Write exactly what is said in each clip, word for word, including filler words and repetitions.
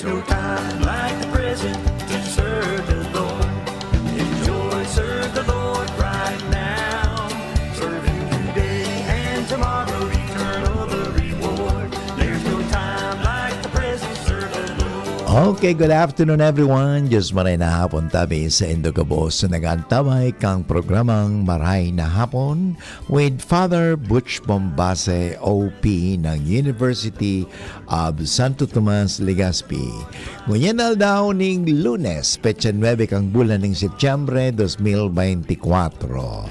No time like the present to serve the Lord. Enjoy, serve the Lord right now. Serve Him today and tomorrow, eternal the reward. There's no time like the present, serve the Lord. Okay, good afternoon, everyone. Diyos maray na hapon tabi sa indo gabos na nag-antabay kang programang Maray na Hapon with Father Butch Bombase, O P ng University of Santo Tomas, Legazpi. Ngunyan aldaw ning Lunes, petsa nuebe kang bulan ning Setyembre, dos mil beintikwatro.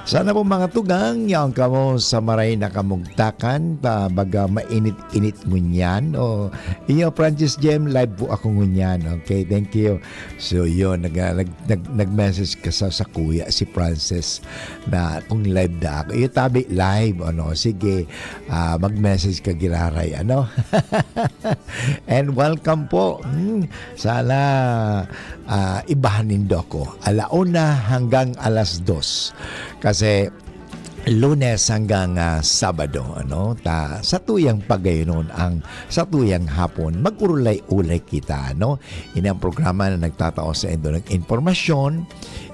Sana po, mga tugang, yaon kamo sa maray na kamugtakan, ta baga mainit-init ngunyan. O, iyo, Francis Jem, live po ako ngunyan. Okay, thank you. So, yun, nag, nag, nag, nag-message ka sa, sa kuya, si Francis, na kung live na ako. Iyo, tabi, live, ano, sige, ah, mag-message ka, giraray, ano? And welcome po. Hmm, sana, ah, ibahan nindo ako. Ala una hanggang alas dos. Kasi, Lunes hanggang, ah, Sabado, ano, ta, satuyang pagayunon ang satuyang hapon, mag-urulay-ulay kita, ano. Ini ang programa na nagtatao sa indo ng impormasyon,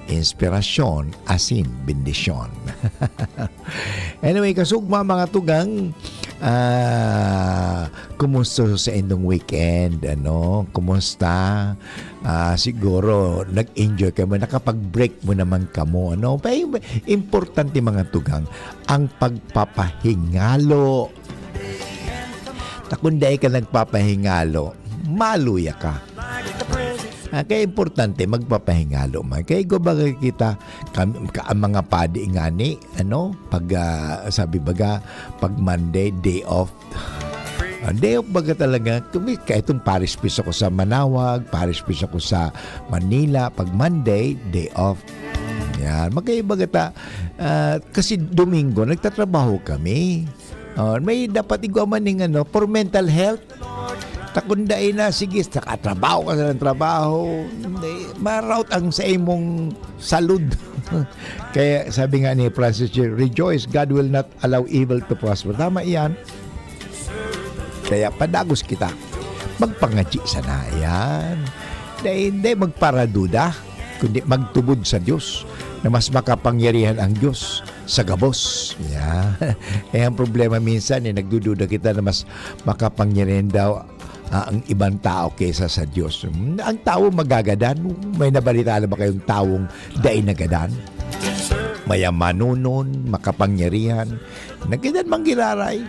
inspirasyon, asin bendisyon. Anyway, kasugma, mga tugang, ah, kumusta sa indong weekend, ano? Kumusta? Ah, siguro nag-enjoy kamo, nakapag-break mo naman kamo, ano? Pa-, importante, mga tugang, ang pagpapahingalo. Ta kun dai ka nagpapahingalo, maluya ka. Ah, kaya importante, magpapahingalo man. Kaya igwa baga kita, kam-, ka-, ang mga padi ngani, ano, pag, ah, sabi baga, pag Monday, day off. Ah, day off baga talaga. Kami, kahit itong parish priest ako sa Manaoag, parish priest ako sa Manila, pag Monday, day off. Yan. Magkaiba kita. Ah, kasi Domingo, nagtatrabaho kami. Oh, may dapat igwa man ning ano, for mental health. Ta kun dai na, sige, nakatrabaho ka sa trabaho. Hindi, ma-rout ang sa imong salud. Kaya sabi nga ni Francis J, "Rejoice, God will not allow evil to prosper." Tama iyan. Kaya padagos kita. Magpangadyi sana. Yan. Dai, dai magparaduda, kundi magtubod sa Dios na mas makapangyarihan ang Dios sa gabos. Yan. Eh, ang problema minsan, eh, nagdududa kita na mas makapangyarihan daw, ah, ang ibang tao kaysa sa Dios. Hmm, ang tawo magagadan. May nabalita na ba kayong tawong dai nagadan? Mayamanonon, makapangyarihan, nagadan man giraray.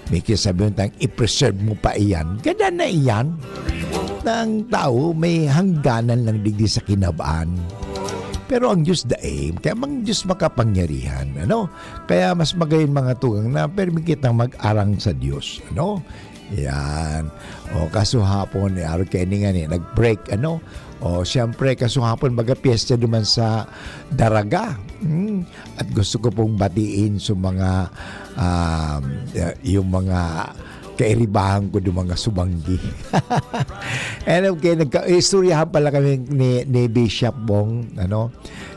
May kisabihan tang i-preserve mo pa iyan. Gadan na iyan. Na ang tawo may hangganan lang digdi sa kinabaan. Pero ang Diyos dai, kaya mang Diyos makapangyarihan, ano? Kaya mas magayon, mga tugang, na permi kitang mag-arang sa Diyos, ano? Yan. O, kasuhapon, eh, araw kaini ngani, nag-break, ano? O, siyempre, kasuhapon, baga piyesta duman sa Daraga. Hmm. At gusto ko pong batiin sa mga, um, yung mga kairibahan ko, yung mga subanggi. And okay, nagka-, istoryahan pala kami ni, ni Bishop Bong, ano?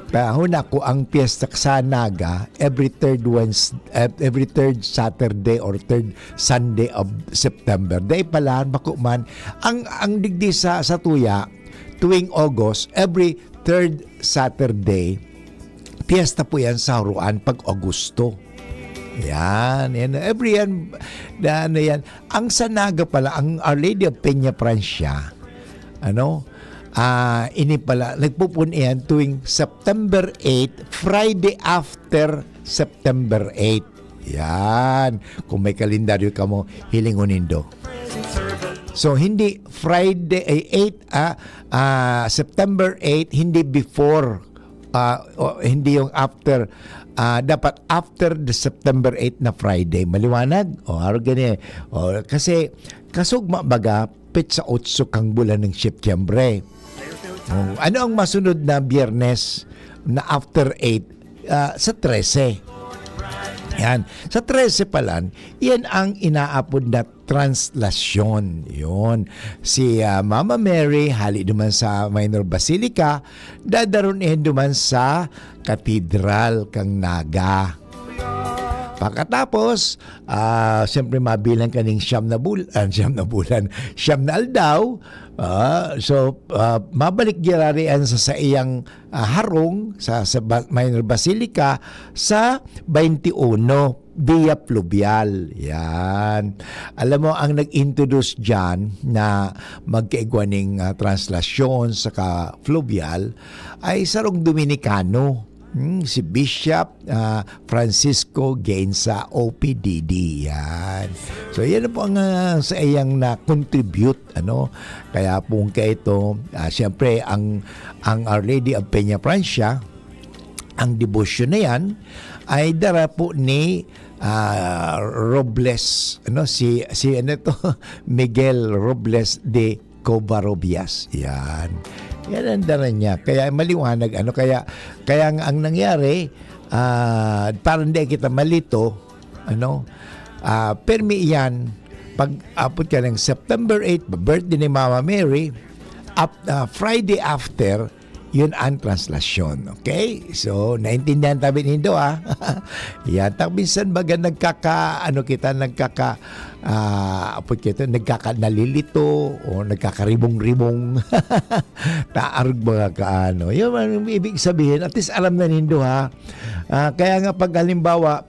Panahon ako ang piyesta sa Naga, every third Wednes-, eh, every third Saturday or third Sunday of September. Dai pala, bako man. Ang, ang digdi sa, sa tuya, tuwing August, every third Saturday, piyesta po yan sa Huruan pag Agosto. Yan, yan. Every yan, na, ano yan. Ang sa Naga pala, ang Our Lady of Peña Francia, ano, ah, ini pala, nagpupun-, yan tuwing September eight, Friday after September eight. Yan. Kung may kalendaryo kamo, hilingon nindo. So, hindi Friday, ay, eight, ah, ah, September eight, hindi before, ah, o, hindi yung after, ah, dapat after the September eight na Friday. Maliwanag? O, araw gani. O, kasi, kasugma baga, petsa otso kang bulan ng Setyembre. O, ano ang masunod na Biyernes na after eight? Ah, sa trese. Yan. Sa trese palan, iyan ang inaapod na translasyon. Yun. Si, ah, Mama Mary, hali duman sa Minor Basilica, dadaron iyan duman sa Katedral kang Naga. Pakatapos, ah, siyempre mabilang kaning siyam na bul-, ah, siyam na bulan, siyam na aldaw. Ah, so, ah, mabalik giraray an sa saiyang, ah, harong sa, sa Ba-, Minor Basilica sa twenty-one, Via Fluvial. Yan. Alam mo, ang nag-introduce diyan na magkaigwa ning, ah, translasyon saka fluvial ay sarong Dominikano. Hmm, si Bishop, ah, Francisco Gainza, O P D D. Yan. So, yan po ang, ah, sa iyang na-contribute, ano. Kaya po kaito, ah, siyempre, ang, ang Our Lady of Peña Francia, ang debosyon na yan, ay dara po ni, ah, Robles, ano, si, si, ano to, Miguel Robles de Covarrubias. Yan. Yan ang dara niya. Kaya maliwanag, ano, kaya, kaya ang, ang nangyari, ah, parang di kita malito, ano, ah, permi yan, pag apot ka ng September eight, birthday ni Mama Mary, ap-, ah, Friday after, yun ang translasyon. Okay? So, naintindihan tabi nindo, ah. Yan. Tak minsan baga nagkaka, ano kita, nagkaka, ah, apot kita, nagkaka, nalilito o nagkakaribong-ribong. Taarog mga kaano. Yun ang ibig sabihin. At least alam na nindo, ha. Ah, kaya nga pag halimbawa,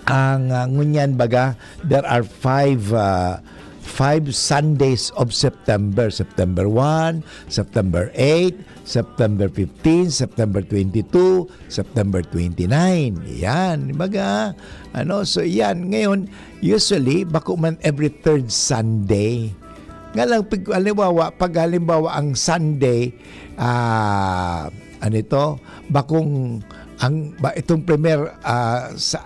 ang, ah, ngunyan baga, there are five, ah, five Sundays of September. September one, September eight, September fifteen, September twenty-two, September twenty-nine. Yan. Baga, ano, so yan. Ngayon, usually, bako man every third Sunday. Nga lang, pag, halimbawa, pag halimbawa ang Sunday, ah, ano ito, bakong, ang, ba, itong premier, ah, sa,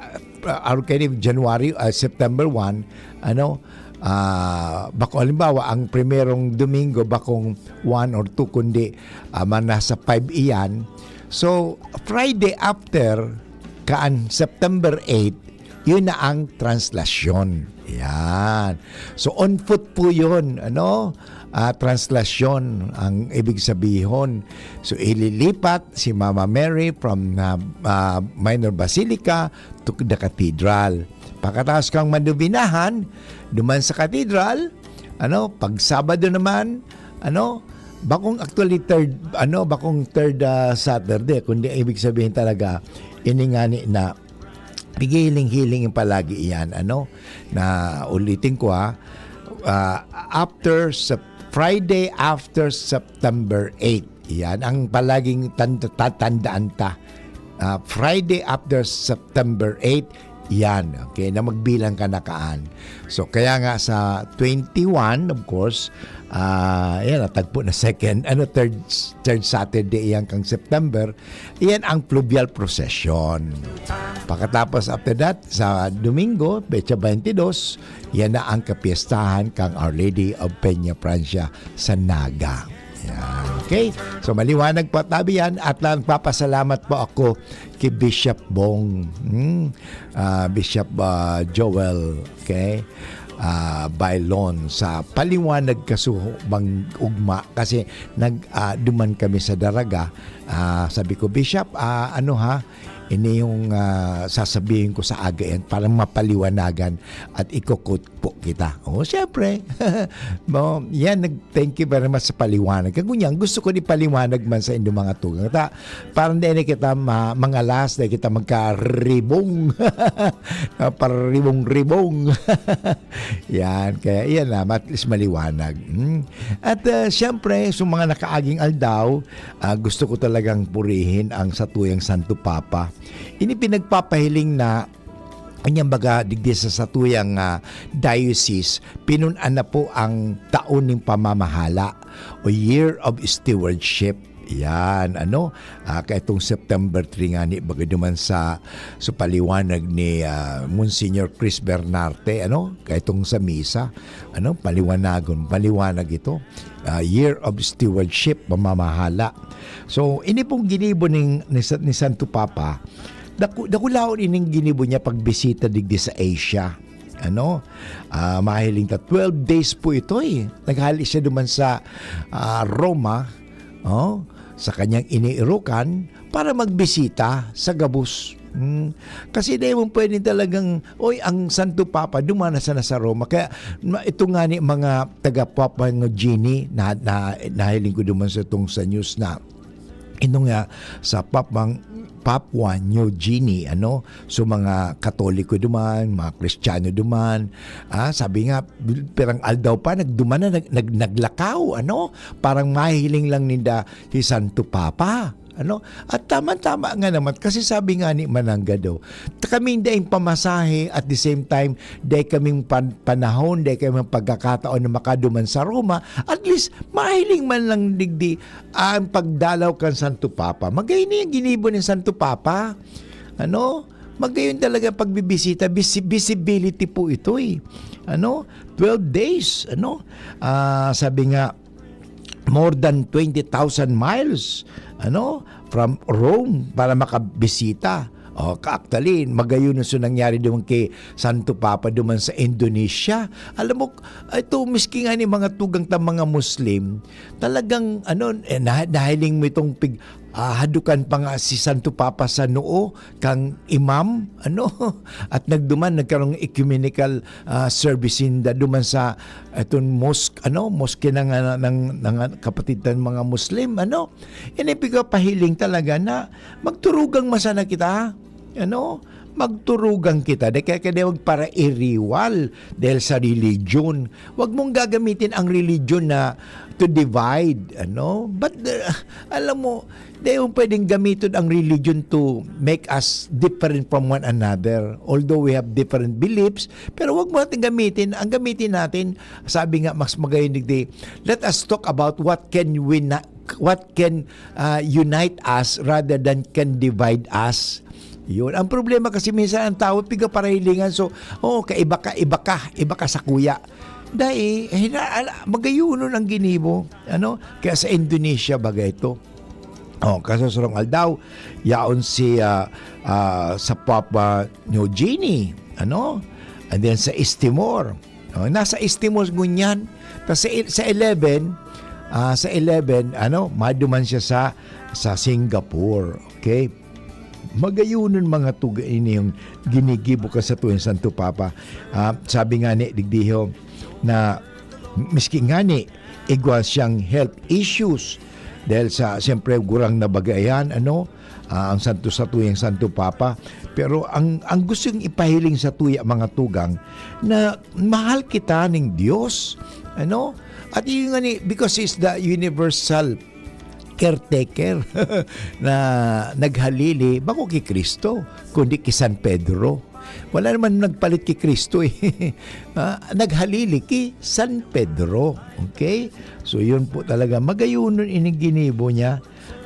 ah, araw kayo ni January, ah, September one, ano, ah, bako, halimbawa, ang primerong Domingo, bakong one or two, kundi, ah, man nasa five iyan. So, Friday after, kaan September eight, yun na ang translasyon. Yan. So, on foot po yun, ano? Ah, translasyon ang ibig sabihon. So, ililipat si Mama Mary from, ah, ah, Minor Basilica to the Cathedral. Pagkatapos kang manubinahan, duman sa Cathedral, ano, pag Sabado naman, ano, bakong actually third, ano, bakong third, ah, Saturday, kundi ibig sabihin talaga, ini ngani na, hiling-hiling palagi iyan, ano, na ulitin ko, ha, ah, after Sep-, Friday after September eight. Yan ang palaging tanda-, tatandaan ta. Ah, Friday after September eight, yan, okay, na magbilang ka na kaan. So, kaya nga sa twenty-one, of course, ah, yan, natagpo na second, ano, third, third Saturday yan kang September, yan ang fluvial procession. Pagkatapos, after that, sa Domingo, petsa twenty-two, yan na ang kapiestahan kang Our Lady of Peña Francia sa Naga. Yan. Okay? So, maliwanag po tabi yan at nagpapasalamat po ako kay Bishop Bong, hmm, ah, Bishop, ah, Joel, okay? Ah, Bailon sa paliwanag kasubang ugma kasi nag, ah, duman kami sa Daraga. Ah, sabi ko, "Bishop, ah, ano ha, ini yung, ah, sasabihin ko sa aga yan para mapaliwanagan at ikukot po kita." O, siyempre. Mo, yan, nag-, thank you very much sa paliwanag. Kaya ngunyan, gusto ko ni paliwanag man sa inyong mga tugang. Ta, parang di na kita ma-, mangalas, di kita magkaribong. Ah, paribong-ribong. Yan, kaya yan na, at least maliwanag. Hmm. At, ah, siyempre, sa mga nakaaging aldaw, ah, gusto ko talagang purihin ang satuyang Santo Papa. Ini pinagpapahiling na, anyang baga, digdi sa satuyang, ah, diocese, pinun-an na po ang taon ning pamamahala o Year of Stewardship. Yan, ano, ah, kaitong September three nga ni, baga duman sa, sa paliwanag ni, ah, Monsignor Chris Bernarte, ano, kaitong sa misa, ano, paliwanagon, paliwanag ito. Ah, Year of Stewardship, pamamahala. So, ini pong ginibo ning, ni, Sa-, ni Santo Papa, daku-, dakulaon ining ginibo niya pagbisita digdi sa Asia. Ano? Ah, mahiling ta, twelve days po ito eh. Naghali siya duman sa, ah, Roma, oh, sa kanyang iniirukan para magbisita sa gabos Hmm, kasi dai mo pwedeng talagang, oy, ang Santo Papa duman na sana sa Roma. Kaya ma-, ito nga ni mga taga Papua New Guinea na, na nahiling ko duman sa tong sa news na ito nga sa Papua, Papua New Guinea, ano, so mga Katoliko duman, mga Kristiyano duman, ah, sabi nga, pirang aldaw pa, nagduman na, nag-, nag-, naglakaw, ano, parang mahiling lang ninda si Santo Papa. Ano? At tama-tama nga naman, kasi sabi nga ni Mananggado, ta-, kaming daing pamasahe, at the same time, dai kaming pan-, panahon, dai kaming pagkakataon na makaduman sa Roma, at least, mahiling man lang digdi ang pagdalaw kan Santo Papa. Magayon na yung ginibo ng Santo Papa. Ano? Magayon talaga pagbibisita, visi-, visibility po ito eh. Ano? Twelve days, ano? Ah, sabi nga, more than twenty thousand miles, ano, from Rome para makabisita. O, ka-, actually, magayon na so nangyari duman ki Santo Papa duman sa Indonesia. Alam mo, ito, miski nga ni mga tugang ta mga Muslim, talagang, ano, eh, nah-, nahiling mo itong pig-, ah, hadukan pa nga si Santo Papa sa noo kang imam, ano, at nagduman, nagkaroon ng ecumenical, ah, service sinda duman sa, itong mosque, ano, mosque ng, ah, ng, ng kapatid ng mga Muslim, ano. Ini pigapahiling talaga na magturugang masana kita, ano, magturugang kita. Di kaya, kaya wag para iriwal dahil sa religion. Wag mong gagamitin ang religion na to divide, ano. But, uh, alam mo, di mo pwedeng gamitin ang religion to make us different from one another. Although we have different beliefs, pero wag mo natin gamitin. Ang gamitin natin, sabi nga, mas magayon digdi, let us talk about what can we na, what can, ah, unite us rather than can divide us. Yun. Ang problema kasi minsan ang tao, piga parahilingan. So, oh, kaiba ka, iba ka, iba ka sa kuya. Dai, hina-, ala-, magayonon ang ginibo. Ano? Kaya sa Indonesia, bagay ito. Oh, kasusarong aldaw, yaon si, ah, ah, sa Papua New Guinea, ano? And then sa East Timor. Oh, nasa East Timor ngunyan. Tas sa, sa eleven, ah, sa eleven, ano, maduman siya sa, sa Singapore. Okay? Magayonon mga tuga ini yung ginigibo ka sa tuwing Santo Papa. Ah, sabi nga ni digdiho na miski nga ni igwa siyang health issues dahil sa, siyempre, gurang na bagayan, ano, ah, ang santo sa tuyang Santo Papa. Pero ang, ang gusto yung ipahiling sa tuya, mga tugang, na mahal kita ning Dios, ano? At yun nga ni, because He's the universal caretaker na naghalili, bako ki Cristo, kundi ki San Pedro. Wala naman nagpalit ki Cristo eh. Ah, naghalili ki San Pedro. Okay? So, yun po talaga. Magayonon ining ginibo niya.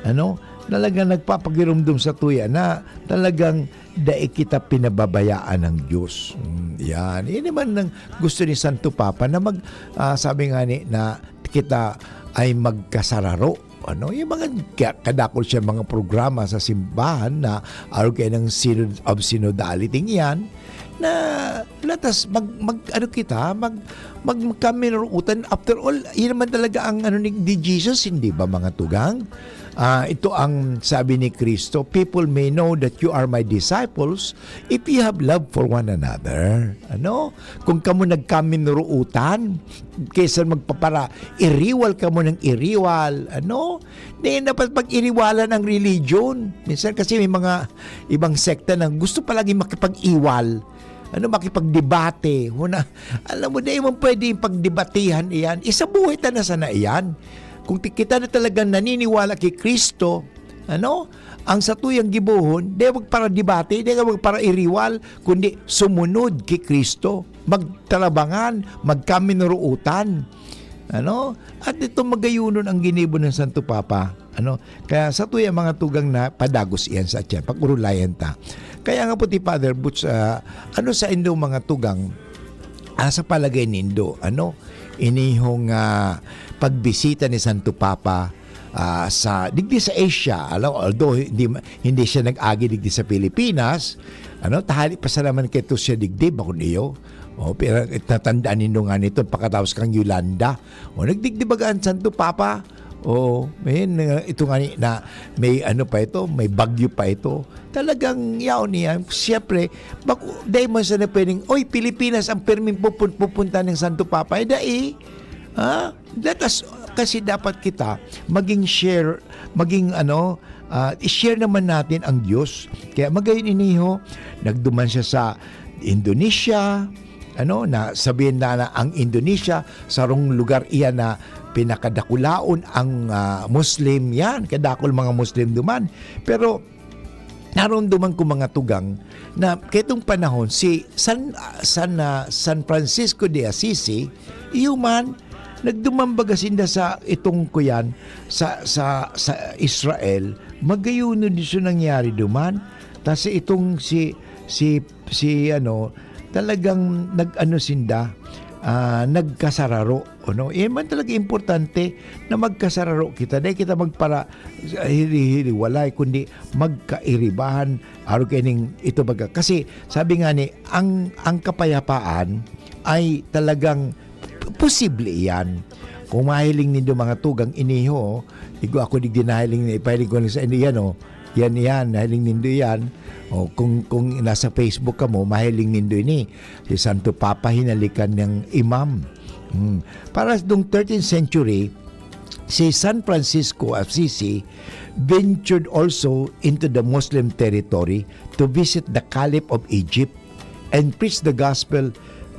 Ano? Talagang nagpapagirumdom sa tuya na talagang dai kita pinababayaan ng Diyos. Mm, yan. Yan naman ang gusto ni Santo Papa na mag, ah, sabi nga ni, na kita ay magkasararo. Ano, yung mga ka-, kadakol siya mga programa sa simbahan na arog kayo ng Synod of Synodality niyan, na let us mag, mag, ano kita, mag, mag, magkaminurutan. After all, yun naman talaga ang ano ni, ni Jesus, hindi ba, mga tugang? Ah, ito ang sabi ni Cristo, "People may know that you are my disciples if you have love for one another." Ano? Kung kamo nagkaminurutan, kaysa magpapara-, iriwal kamo ng iriwal, ano? Di dapat pag-iriwalan ang religion. Minsan kasi may mga ibang sekta na gusto palagi makipag-iwal. Ano, makipagdebate. Huna, alam mo, di mo pwede yung pagdebatehan iyan. Isabuhay ta na sana iyan. Kung ti-, kita na talagang naniniwala kay Kristo, ano, ang satuyang gibohon, di wag para debate, di wag para iriwal, kundi sumunod kay Kristo. Magtarabangan, magkaminuruutan. Ano? At ito magayonon ang ginibo ng Santo Papa. Ano? Kaya sa tuya mga tugang na padagos iyan sa tiyan, pag-urulayan ta. Kaya nga po ti Father Butch, ah, ano sa indo mga tugang, ah, sa palagay nindo, ano? Inihong, ah, pagbisita ni Santo Papa, ah, sa, digdi sa Asia, alo-, although hindi ma-, hindi siya nag-agi digdi sa Pilipinas, ano, tahali pa sa naman kay to siya digdi, bakon iyo. O, pero natandaan nindo nga nito, pakataos kang Yolanda. O, nagdigdi baga ang Santo Papa, Oo, ngayon, ah, ito nga ni, na may ano pa ito, may bagyo pa ito. Talagang yaon niya. Siyempre, bak-, dahil man sana pwedeng, "Oy, Pilipinas ang perming pupun-, pupunta ng Santo Papa." Eh, dai. Ha? Let us, kasi dapat kita maging share, maging ano, ah, i-share naman natin ang Diyos. Kaya magayon ini, ho, nagduman siya sa Indonesia, ano, na sabihin na, na ang Indonesia, sarong lugar iyan na pinakadakulaon ang, ah, Muslim yan. Kadakul mga Muslim duman. Pero, narumduman ko mga tugang na ketong panahon, si San, ah, San, ah, San Francisco de Assisi, iyo man, nagduman baga sinda sa itong kuyan, sa, sa, sa Israel, magayuno din siya nangyari duman. Tas itong si, si, si ano, talagang nag-ano sinda, ah, nagkasararo, ano? Iyan man talaga importante na magkasararo kita. Dai kita magpara-, hiri-hiriwalay, kundi magkairibahan, arog kaining ito baga. Kasi sabi nga ni, ang, ang kapayapaan ay talagang posible iyan. Kung mahiling nindo mga tugang ini, ho, igwa ako digdi nahiling na ipahiling ko na sa inyo yan, oh. Yan, yan, nahiling nindo yan. O, kung, kung nasa Facebook ka mo, mahiling nindo ini. Si Santo Papa hinalikan ng imam. Hmm. Para nung thirteenth century, si San Francisco Assisi ventured also into the Muslim territory to visit the Caliph of Egypt and preach the gospel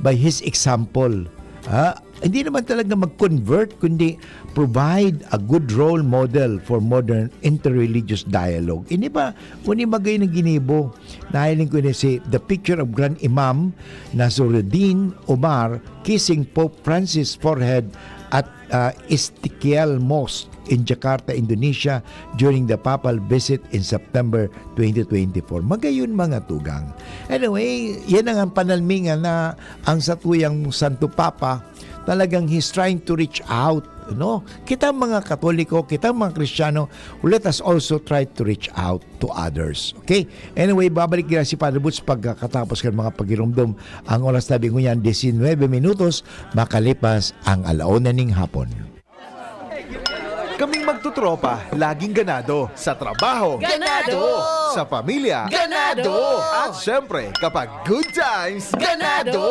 by his example. Ha? Hindi naman talaga mag-convert, kundi provide a good role model for modern interreligious dialogue. Ini ba, kung ini magay na ginibo, nahiling ko ini si The Picture of Grand Imam Nasruddin Umar kissing Pope Francis' forehead at, ah, Istiklal Mosque in Jakarta, Indonesia, during the papal visit in September twenty twenty-four. Magayon, mga tugang. Anyway, yan ang, ang panalmingan na ang satuyang Santo Papa, talagang he's trying to reach out, no? Kita mga Katoliko, kita mga Kristiyano, let us also try to reach out to others. Okay? Anyway, babalik nila si Father Boots pagkatapos kan mga pagirumdom. Ang oras tabi ngunyan, diecinuebe minutos, makalipas ang alauna ning hapon. Kaming magtutropa, laging ganado. Sa trabaho. Ganado! Sa pamilya. Ganado! At syempre, kapag good times, Ganado!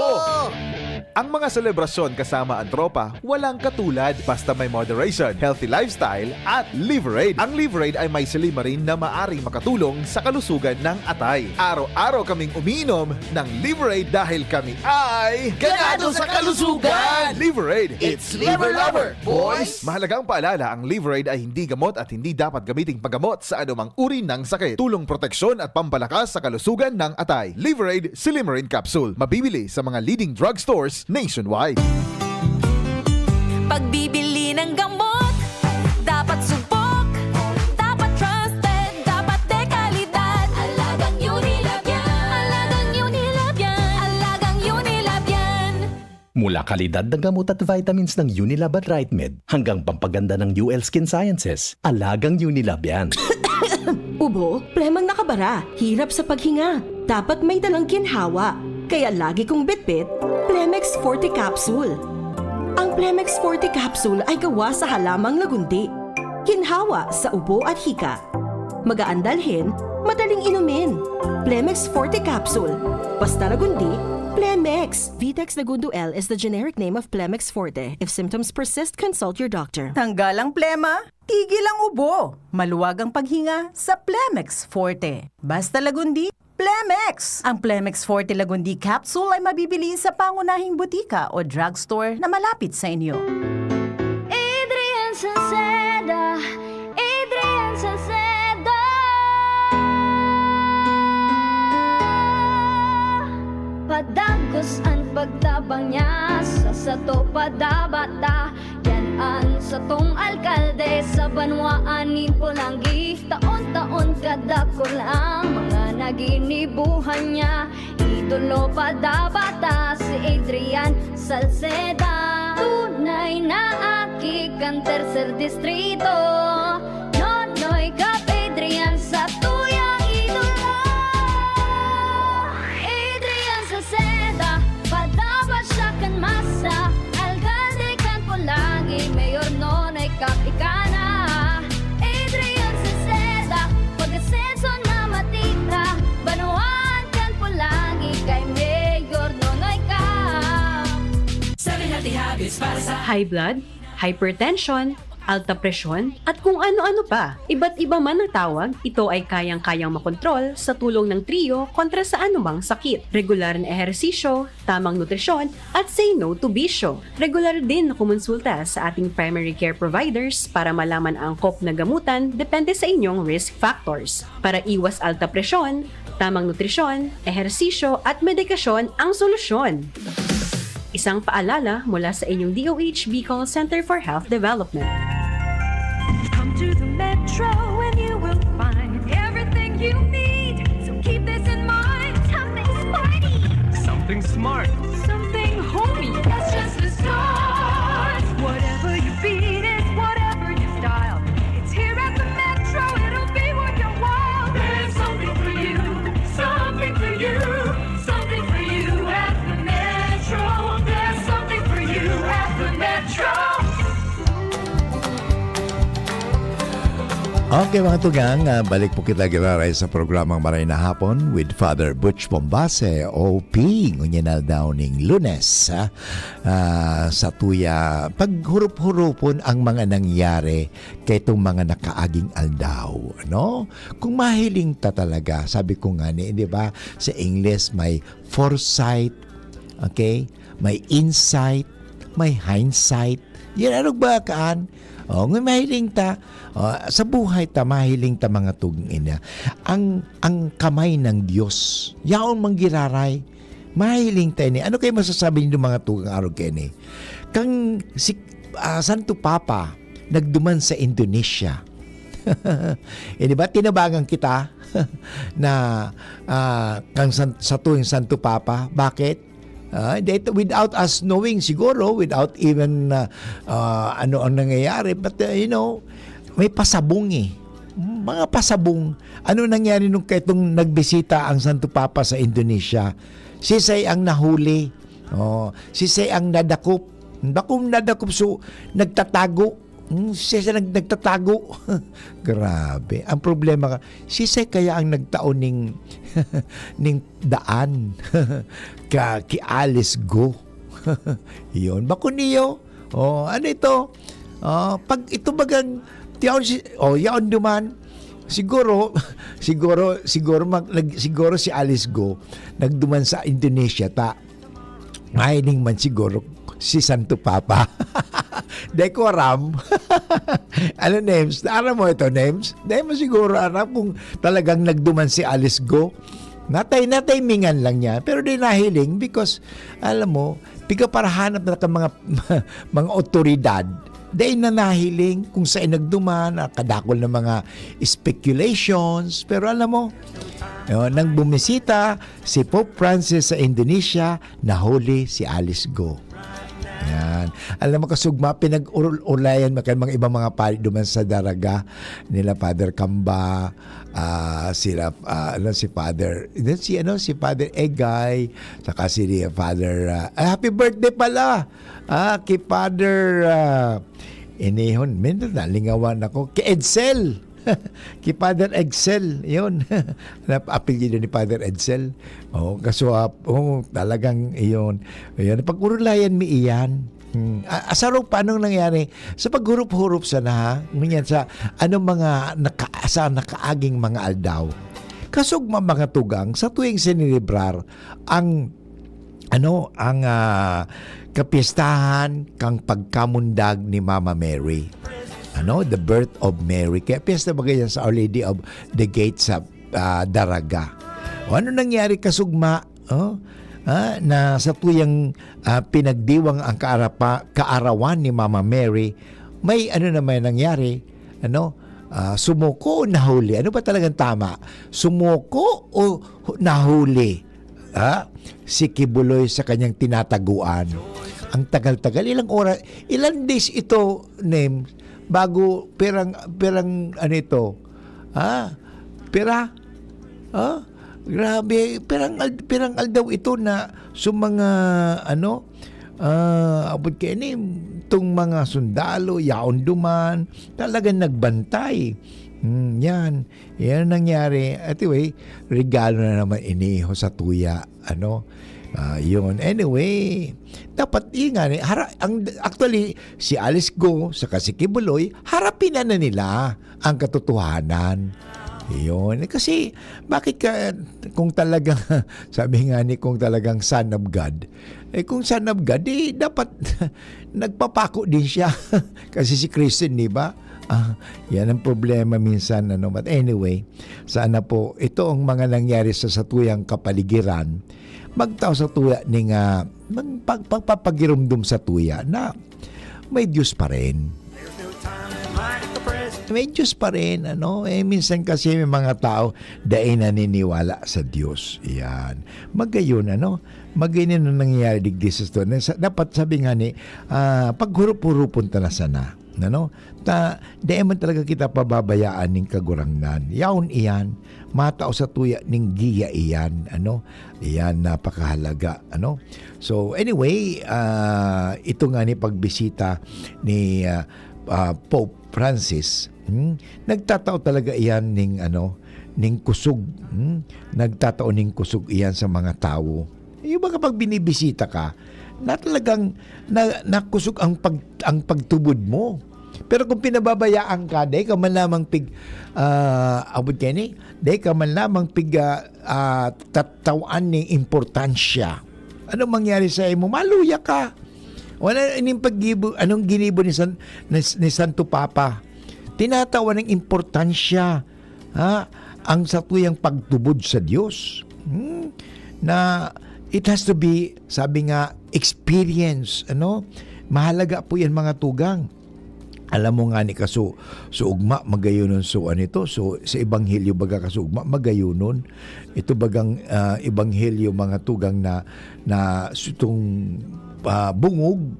Ang mga selebrasyon kasama ang tropa, walang katulad. Basta may moderation, healthy lifestyle, at Liver Aid. Ang Liver Aid ay may silymarin na maaring makatulong sa kalusugan ng atay. Araw-araw kaming umiinom ng Liver Aid dahil kami ay Ganado sa kalusugan! Liver Aid, it's liver lover, boys! Mahalagang paalala, ang Liver Aid ay hindi gamot at hindi dapat gamiting paggamot sa anumang uri ng sakit. Tulong proteksyon at pampalakas sa kalusugan ng atay. Liver Aid Silymarin Capsule. Mabibili sa mga leading drugstores nationwide. Pagbibili ng gamot, dapat subok, dapat trusted, dapat de kalidad. Alagang Unilab yan. Alagang Unilab yan. Alagang Unilab yan. Mula kalidad ng gamot at vitamins ng Unilab at Rightmed hanggang pampaganda ng U L Skin Sciences, alagang Unilab yan. Ubo, plemang nakabara, hirap sa paghinga. Dapat may dalang ginhawa. Kaya lagi kong bitbit, Plemex Forte Capsule. Ang Plemex Forte Capsule ay gawa sa halamang lagundi. Ginhawa sa ubo at hika. Magaan dalhin, madaling inumin. Plemex Forte Capsule. Basta lagundi, Plemex. Vitex Lagundo L is the generic name of Plemex Forte. If symptoms persist, consult your doctor. Tanggal ang plema, tigil ang ubo. Maluwag ang paghinga sa Plemex Forte. Basta lagundi, Plemex! Ang Plemex Forte Lagundi Capsule ay mabibili sa pangunahing butika o drugstore na malapit sa inyo. Adrian Salceda, Adrian Salceda. Padagos an pagtabang niya sa sato padabata. Yan an satong alkalde sa banwaan nin Polangui. Taon-taon kadakul ang mga naginibuhan niya. Idolo pa dapat ta si Adrian Salceda. Tunay na aki kan Tercer Distrito. Nonoy Kap Adrian sa tuyang idolo. Adrian Salceda, padaba siya kan masa. Alkalde kan Polangui, Mayor Nonoy Kap ika na. High blood, hypertension, alta presyon, at kung ano-ano pa. Iba't iba man ang tawag, ito ay kayang-kayang makontrol sa tulong ng Trio kontra sa anumang sakit. Regular na ehersisyo, tamang nutrisyon, at say no to bisyo. Regular din na kumonsulta sa ating primary care providers para malaman ang angkop na gamutan depende sa inyong risk factors. Para iwas alta presyon, tamang nutrisyon, ehersisyo, at medikasyon ang solusyon. Isang paalala mula sa inyong D O H Bicol Center for Health Development. Come to the Metro and you will find everything you need. So keep this in mind. Something sporty. Something smart. Something homey. That's just the start. Whatever your beat is, whatever your style. It's here at the Metro. It'll be worth your while. There's something for you. Something for you. Something for you at the Metro. There's something for you at the Metro. Okay, mga tugang, ah, balik po kita giraray sa programang Maray na Hapon with Father Butch Bombase, O P, ngunyan aldaw ning Lunes, ha? Ah, sa tuya, paghurup-hurupon ang mga nangyari kaitong mga nakaaging aldaw, ano? Kung mahiling ta talaga, sabi ko nga ni, di ba, sa English may foresight, okay? May insight, may hindsight. Yan, ano ba kaan? O, ngun mahiling ta, o, sa buhay ta, mahiling ta mga tugang ina. Ang, ang kamay ng Diyos, yaon manggiraray. Mahiling ta ini. Ano kayo masasabi nindo mga tugang arog kayo ni? Kang si ah, Santo Papa, nagduman sa Indonesia. Eh, di ba, tinabangan kita na ah, kang san, sa tuwing Santo Papa. Bakit? Ah, dito, without us knowing siguro, without even ah, ah, ano ang nangyayari, but uh, you know, may pasabong eh. Mga pasabong. Ano nangyari nung kaitong nagbisita ang Santo Papa sa Indonesia? Sisay ang nahuli? Oh, sisay ang nadakop? Bakong nadakop, so nagtatago. Hmm, sisay nag nagtatago. Grabe. Ang problema ka, sisay kaya ang nagtao ning ning daan? Ka ki Alice Go. Yun. Bako niyo? Oh, ano ito? Oh, pag ito bagang tiyaon si oh, yaon duman. Siguro, siguro, siguro mag, nag, siguro si Alice Go nagduman sa Indonesia ta. Mahiling man siguro si Santo Papa. Di ko aram. Ano, Nems? Aram mo ito, Nems? Di mo siguro aram kung talagang nagduman si Alice Go. Natay, natimingan lang niya. Pero di nahiling because, alam mo, pigaparahanap na kan mga, mga otoridad. Dai na nahiling kung saan nagduman, ah, kadakol na mga speculations. Pero alam mo, yun, nang bumisita si Pope Francis sa Indonesia, nahuli si Alice Go. Yan. Alam mo, kasugma, pinag-ulayan mo kan mga ibang mga pari duman sa Daraga nila Father Kamba, ah, sila, ah, ano, si Father, yun, si, ano, si Father Egay, saka si Father, ah, ah, happy birthday pala! Ah, ki Father, ah, inihon, minsan nalingawan ako. Ki Edsel! Ki Father Edsel, yun. Nap-, apelyido ni Father Edsel. Oh, kaso, ah, oh, talagang iyon. Iyon, pag-urulayan mi iyan. Hmm. A-, asaro pa, anong nangyari? Sa paghurup-hurup sana, ha? Ngunyan sa anong mga naka-, sa nakaaging mga aldaw. Kasugma mga tugang, sa tuwing sinelebrar ang, ano, ang, ah, kapistahan kang pagkamundag ni Mama Mary. Ano, the birth of Mary. Kaya piyesta ba ganyan sa Our Lady of the Gate sa, ah, Daraga? O ano nangyari kasugma, oh? Ah, na sa tuyang, ah, pinagdiwang ang kaarapa-, kaarawan ni Mama Mary, may ano naman nangyari, ano? Ah, sumuko o nahuli? Ano ba talagang tama? Sumuko o hu-, nahuli? Ah, si Kibuloy sa kanyang tinataguan. Ang tagal-tagal, ilang oras, ilang days ito, Nem, bago perang, perang ano ito? Ah, pera? Ah, grabe, perang al-, perang aldaw ito na sa mga, ano, ah, abot kay ni, itong mga sundalo, yaon duman, talagang nagbantay. Hmm, yan. Yan ang nangyari. Anyway, regalo na naman iniho sa tuya, ano? Ah, yun. Anyway, dapat, yun nga, eh, hara-, ang, actually, si Alice Go, saka si Kibuloy, harapin na, na nila ang katotohanan. Yun. Eh, kasi, bakit ka, kung talagang, sabi nga ni, kung talagang son of God, eh, kung son of God, eh, dapat nagpapako din siya. Kasi si Kristen, di ba? Ah, yan ang problema minsan, ano. But anyway, sana po, ito ang mga nangyari sa satuyang kapaligiran, magtao sa tuya ning, ah, mag-, pag-, pagpapagirumdom sa tuya na may Diyos pa rin. May Diyos pa rin, ano? Eh, minsan kasi may mga tao, dai naniniwala sa Diyos. Yan. Magayon, ano? Magayon ang nangyayari digdi sa story. Sa, dapat sabi nga ni, ah, paghurop-hurupon ta na sana. Ano? Ta, dai man talaga kita pababayaan ning Kagurangnan. Yaon iyan, matao sa tuya ning giya iyan, ano? Iyan, napakahalaga, ano? So, anyway, ah, ito nga ni pagbisita ni, ah, ah, Pope Francis, hmm, nagtatao talaga iyan ning, ano, ning kusog, hmm? Nagtatao ning kusog iyan sa mga tawo. Yung ba kapag binibisita ka, na talagang na, nakusog ang pag-, ang pagtubod mo. Pero kung pinababayaan ka, dai ka man lamang pig-, ah, abot kaini, dai ka man lamang pig-, ah, ah, tatawan ning importansya. Anong mangyari sa imo? Maluya ka. Wala ining paggibo, anong ginibo ni San-, ni, ni Santo Papa? Tinatawan ng importansya, ha, ang satuyang pagtubod sa Diyos. Hmm? Na it has to be, sabi nga, experience, ano? Mahalaga po yan, mga tugang. Alam mo nga ni kaso, so ugma, magayonon, so ano ito, so sa ebanghelyo baga kaso ugma, magayonon. Ito bagang, ah, ebanghelyo, mga tugang, na, na sutong, ah, bungog,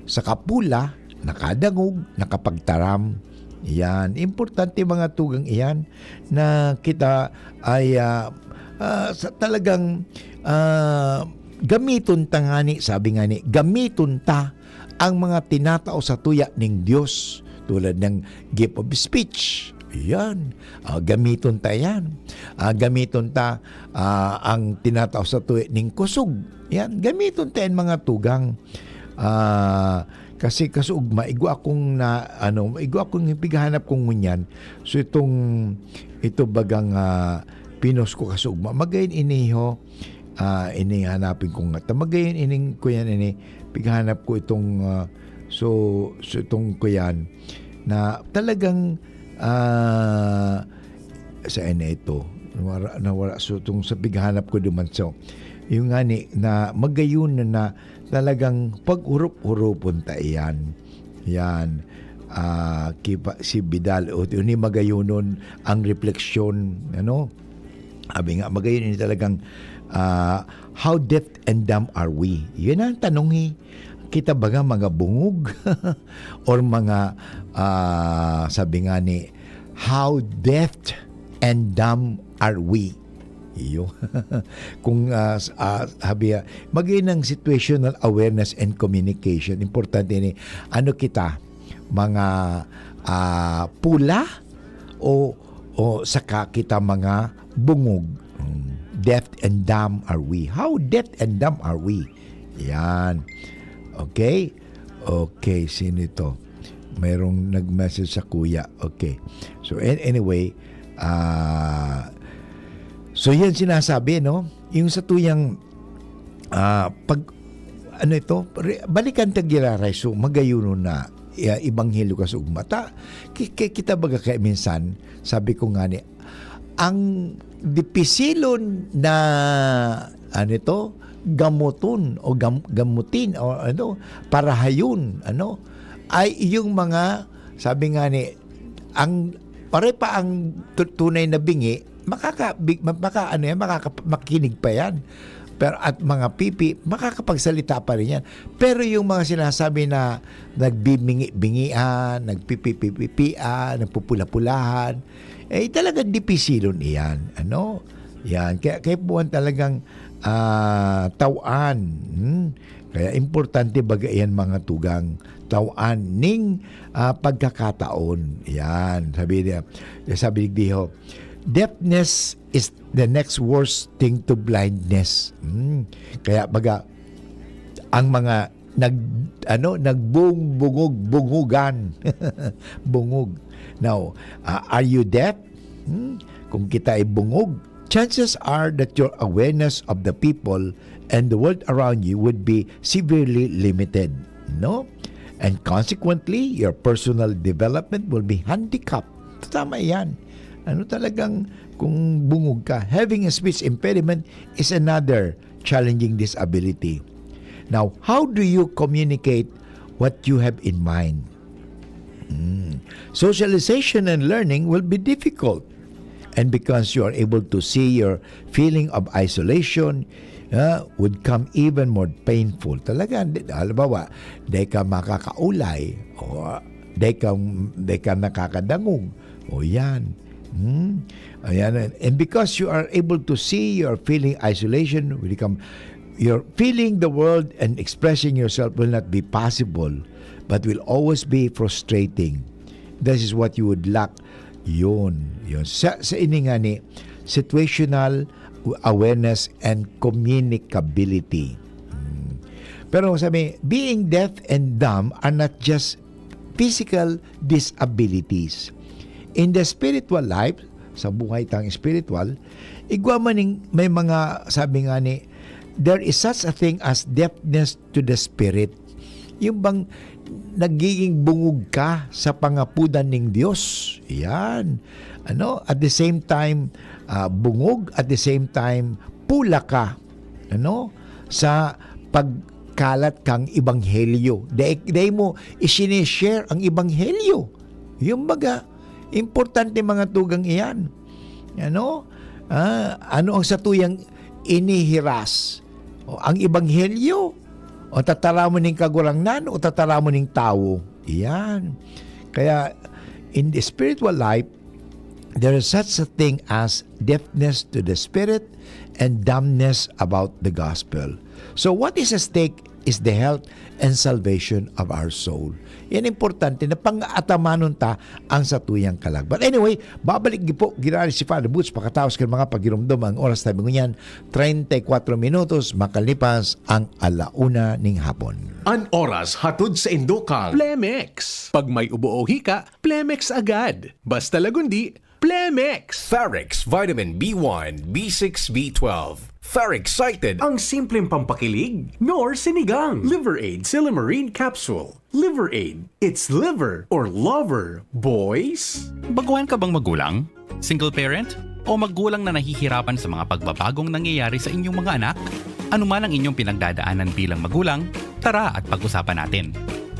sa kapula, nakadangog, nakapagtaram. Yan. Importante, mga tugang, iyan na kita ay, ah, ah, sa talagang, ah, gamiton ta ngani, sabi nga ni, gamiton ta ang mga tinatao sa tuya ning Dios, tulad ng gift of speech. Yan. Ah, gamiton ta yan. Ah, gamiton ta, ah, ang tinatao sa tuya ning kusog. Yan. Gamiton ta yan, mga tugang. Ah, kasi kasuugma, igwa akong na, ano, igwa akong pighanap kong ngunyan. So, itong, ito bagang, ah, pinos ko kasuugma. Magayon iniho, ah, ini hanapin ko nga. Ta magayon ining, kuyan ini, pighanap ko itong, ah, so, so itong kuyan na talagang, ah, sa ina ito. Nawara, nawara. So, itong sa pighanap ko duman. So, yung nga ni, na magayon na, na talagang pag-urop-uropon ta iyan. Yan. Ah, kipa, si Vidal, o, yun yung magayonon ang refleksyon, ano? Sabi nga, magayon yun talagang, ah, "How deaf and dumb are we?" Yun ang tanong, eh. Kita baga mga bungog? Or mga, ah, sabi nga ni, "How deaf and dumb are we?" Iyo. Kung, ah, s-, ah, sabi, ah, magayon ang situational awareness and communication. Importante ni, ano kita, mga, ah, pula o, o saka kita mga bungog? Hmm. Deaf and dumb are we? How deaf and dumb are we? Yan. Okay? Okay, sino ito? Mayroong nag-message sa kuya. Okay. So, an-, anyway, ah, so yan sinasabi, no? Yung sa tuyang, ah, pag, ano ito? Re-, balikan ta giraray, so, magayuno na, ah, ebanghelyo ka sa ugma. Ta, ki-, ki-, kita baga kaya minsan, sabi ko nga ni, ang dipisilon na, ano ito, gamoton o gam-, gamutin o ano, parahayon, ano, ay yung mga, sabi nga ni, ang, pare pa ang tu-, tunay na bingi, makaka-, bi-, ma-, maka-, ano yan, makaka-, makinig pa yan. Pero at mga pipi, makakapagsalita pa rin yan. Pero yung mga sinasabi na nagbibingi-bingian, nagpipipipipian, nagpupula-pulahan, eh, talagang dipisilon iyan, ano? Yan, kaya, kaya buwan talagang, ah, tawaan, hmm? Kaya importante baga iyan, mga tugang, tawaan ning, ah, pagkakataon. Yan, sabi niya, sabi ni Diho, Deafness is the next worst thing to blindness. Hmm. Kaya baga, ang mga nag ano, nagbungbungog-bungugan. Bungog. Now, ah, are you deaf? Hmm? Kung kita ay bungog, chances are that your awareness of the people and the world around you would be severely limited, no? And consequently, your personal development will be handicapped. Tama yan. Ano talagang kung bungog ka? Having a speech impediment is another challenging disability. Now, how do you communicate what you have in mind? Hmm. Socialization and learning will be difficult. And because you are able to see your feeling of isolation, ah, would come even more painful. Talaga, di, halimbawa, di ka makakaulay, o di ka, di ka nakakadangog, o yan. Hmm? Ayan. And because you are able to see your feeling isolation, will become, your feeling the world and expressing yourself will not be possible, but will always be frustrating. This is what you would lack. Yun, yun. Sa, sa ini nga ni situational awareness and communicability. Hmm. Pero sabi, being deaf and dumb are not just physical disabilities. In the spiritual life, sa buhay tang spiritual, igwa man ning, may mga, sabi nga ni, there is such a thing as deafness to the spirit. Yung bang nagiging bungog ka sa pangapodan ning Dios. Yan. Ano? At the same time, ah, bungog, at the same time, pula ka. Ano? Sa pagkalat kang ebanghelyo. Dai, dai mo isinishare ang ebanghelyo. Yung baga, importante mga tugang iyan. Ano? Ah, ano ang satuyang inihiras? O ang ebanghelyo? O tataramon ning Kagurangnan? O tataramon ning tawo? Iyan. Kaya, in the spiritual life, there is such a thing as deafness to the spirit and dumbness about the gospel. So, what is at stake is the health and salvation of our soul. Yan importante na pang-atamanon ta ang satuyang kalag. But anyway, babalik gi po, ginari si Father Boots pakataos kan mga pagirumdom. Ang oras tabi ngunyan, treinta y cuatro minutos makalipas ang alauna ning hapon. An oras hatod sa indokang Plemex. Pag may ubo o hika, Plemex agad. Basta lagundi, Plemex. Ferrex Vitamin B one, B six, B twelve. Ferrex Excited. Ang simpleng pampakilig, nor sinigang. Liver Aid Silymarin Capsule. Liver Aid. It's liver or lover, boys. Baguhan ka bang magulang? Single parent? O magulang na nahihirapan sa mga pagbabagong nangyayari sa inyong mga anak? Ano man ang inyong pinagdadaanan bilang magulang, tara at pag-usapan natin.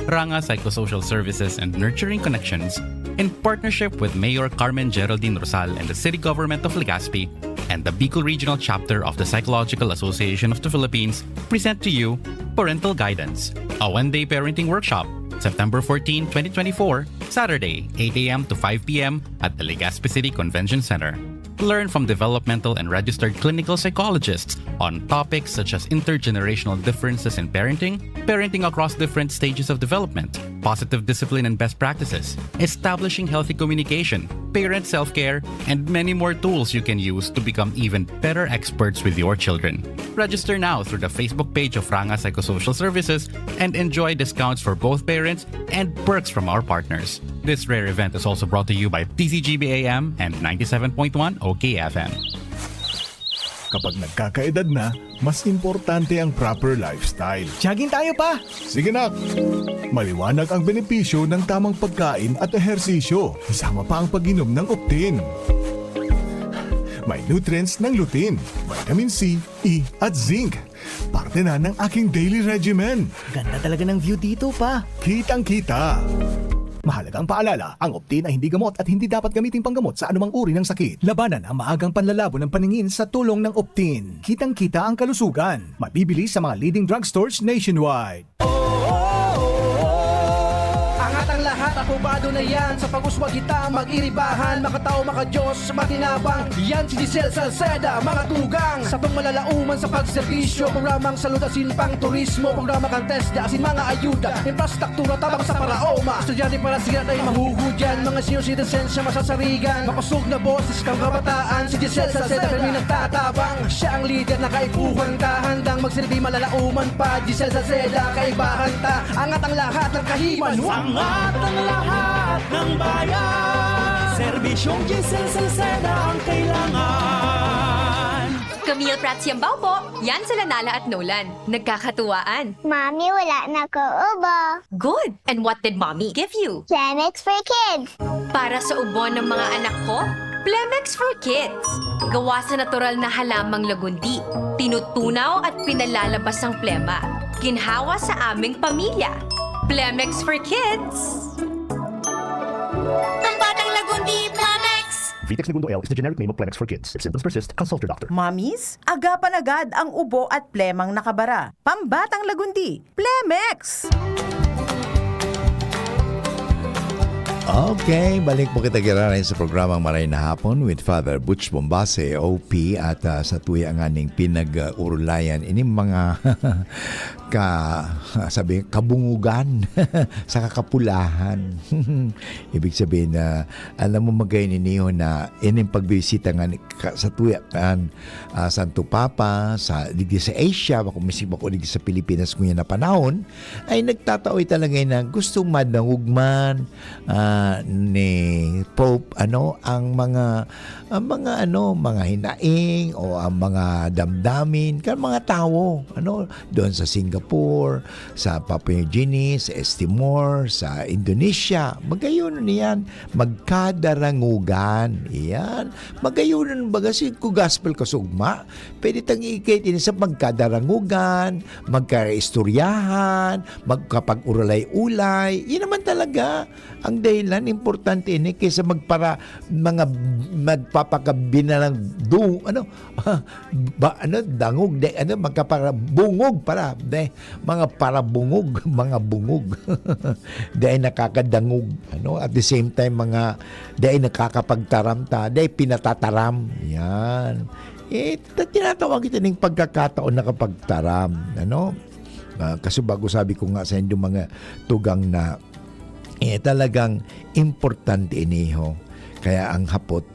Ranga Psychosocial Services and Nurturing Connections, in partnership with Mayor Carmen Geraldine Rosal and the City Government of Legazpi and the Bicol Regional Chapter of the Psychological Association of the Philippines, present to you Parental Guidance, a one-day parenting workshop, September fourteen, twenty twenty-four, Saturday, eight a m to five p m at the Legazpi City Convention Center. Learn from developmental and registered clinical psychologists on topics such as intergenerational differences in parenting, parenting across different stages of development, positive discipline and best practices, establishing healthy communication, parent self-care, and many more tools you can use to become even better experts with your children. Register now through the Facebook page of Ranga Psychosocial Services and enjoy discounts for both parents and perks from our partners. This rare event is also brought to you by T C G B A M and ninety-seven point one O K F M. Kapag nagkakaedad na, mas importante ang proper lifestyle. Jogging tayo, pa! Sige, nak! Maliwanag ang benepisyo ng tamang pagkain at ehersisyo, kasama pa ang pag-inom ng Optin. May nutrients ng lutein, vitamin C, E, at zinc. Parte na ng aking daily regimen. Ganda talaga ng view dito, pa. Kitang-kita. Mahalagang paalala, ang Optin ay hindi gamot at hindi dapat gamiting panggamot sa anumang uri ng sakit. Labanan ang maagang panlalabo ng paningin sa tulong ng Optin. Kitang-kita ang kalusugan. Mabibili sa mga leading drugstores nationwide. Angat ang lahat, Probado na yan sa pag-uswag kita, mag-iribahan, makatao, makadiyos, matinabang. Yan si Giselle Salceda, mga tugang. Sa pangmalalauman sa pagserbisyo, programang salud asin pang turismo, programa kan TESDA asin mga ayuda, infrastruktura tabang sa paraoma. Estudyante para siya ay mahuhudyan, mga senior citizens siya masasarigan. Makosog na boses kang kabataan, si Giselle Salceda, pirmi nagtatabang. Siya ang lider na kaipuhan ta, handang magsilbi malalauman pa. Giselle Salceda, kaibahan ta, angat ang lahat ng kahiman. Angat ang lahat ng bayan. Serbisyong Giselle Salceda ang kailangan. Camille Prats Yambao po. Yan sila Nala at Nolan. Nagkakatuwaan. Mami, wala na ko ubo. Good! And what did Mommy give you? Plamex for Kids. Para sa ubo ng mga anak ko, Plemex for Kids. Gawa sa natural na halamang lagundi. Tinutunaw at pinalalabas ang plema. Ginhawa sa aming pamilya. Plemex for Kids. Pambatang lagundi, Plemex! Vitex Negundo L is the generic name of Plemex for Kids. If symptoms persist, consult your doctor. Mommies, agapan agad ang ubo at plemang nakabara. Pambatang lagundi, Plemex! Okay, balik po kita giraray sa programang Maray na Hapon with Father Butch Bombase, O P, at, ah, sa tuya nganing pinag-urulayan, ini mga ka, sabi, kabungugan sa kakapulahan. Ibig sabihin na, alam mo, magay niyo na ining pagbisita nga ni, ka, sa tuya kan, ah, Santo Papa, sa, digdi sa Asia, bako, mismo bako digdi sa Pilipinas ngunyan na panahon, ay nagtatao talaga na gustong madangog man, ah, ni Pope, ano, ang mga, ang mga, ano, mga hinaing o ang mga damdamin kan mga tawo, ano, doon sa Singapore, sa Papua New Guinea, sa East Timor, sa Indonesia. Magayon niyan, magkadarangugan. Iyan. Magayon, baga, si ku gospel kasugma, pwede tang ikit ini sa magkadarangugan, magkaistoryahan, magkapag-uralay-ulay. Yan naman talaga ang dahilan. Importante ini kaysa magpara-, mga magpapakabinalang du-, ano, ba, ano, dangog, de, ano, magkaparabungog para, de, mga parabungog, mga bungog. Dai nakakadangog, ano, at the same time, mga dai nakakapagtaram ta, dai pinatataram. Yan. Eh, ta-, tinatawag ito ning pagkakataon na kapagtaram, ano? Ah, kasi bago sabi ko nga sa indo mga tugang na, eh, talagang importante ini, ho. Kaya ang hapot,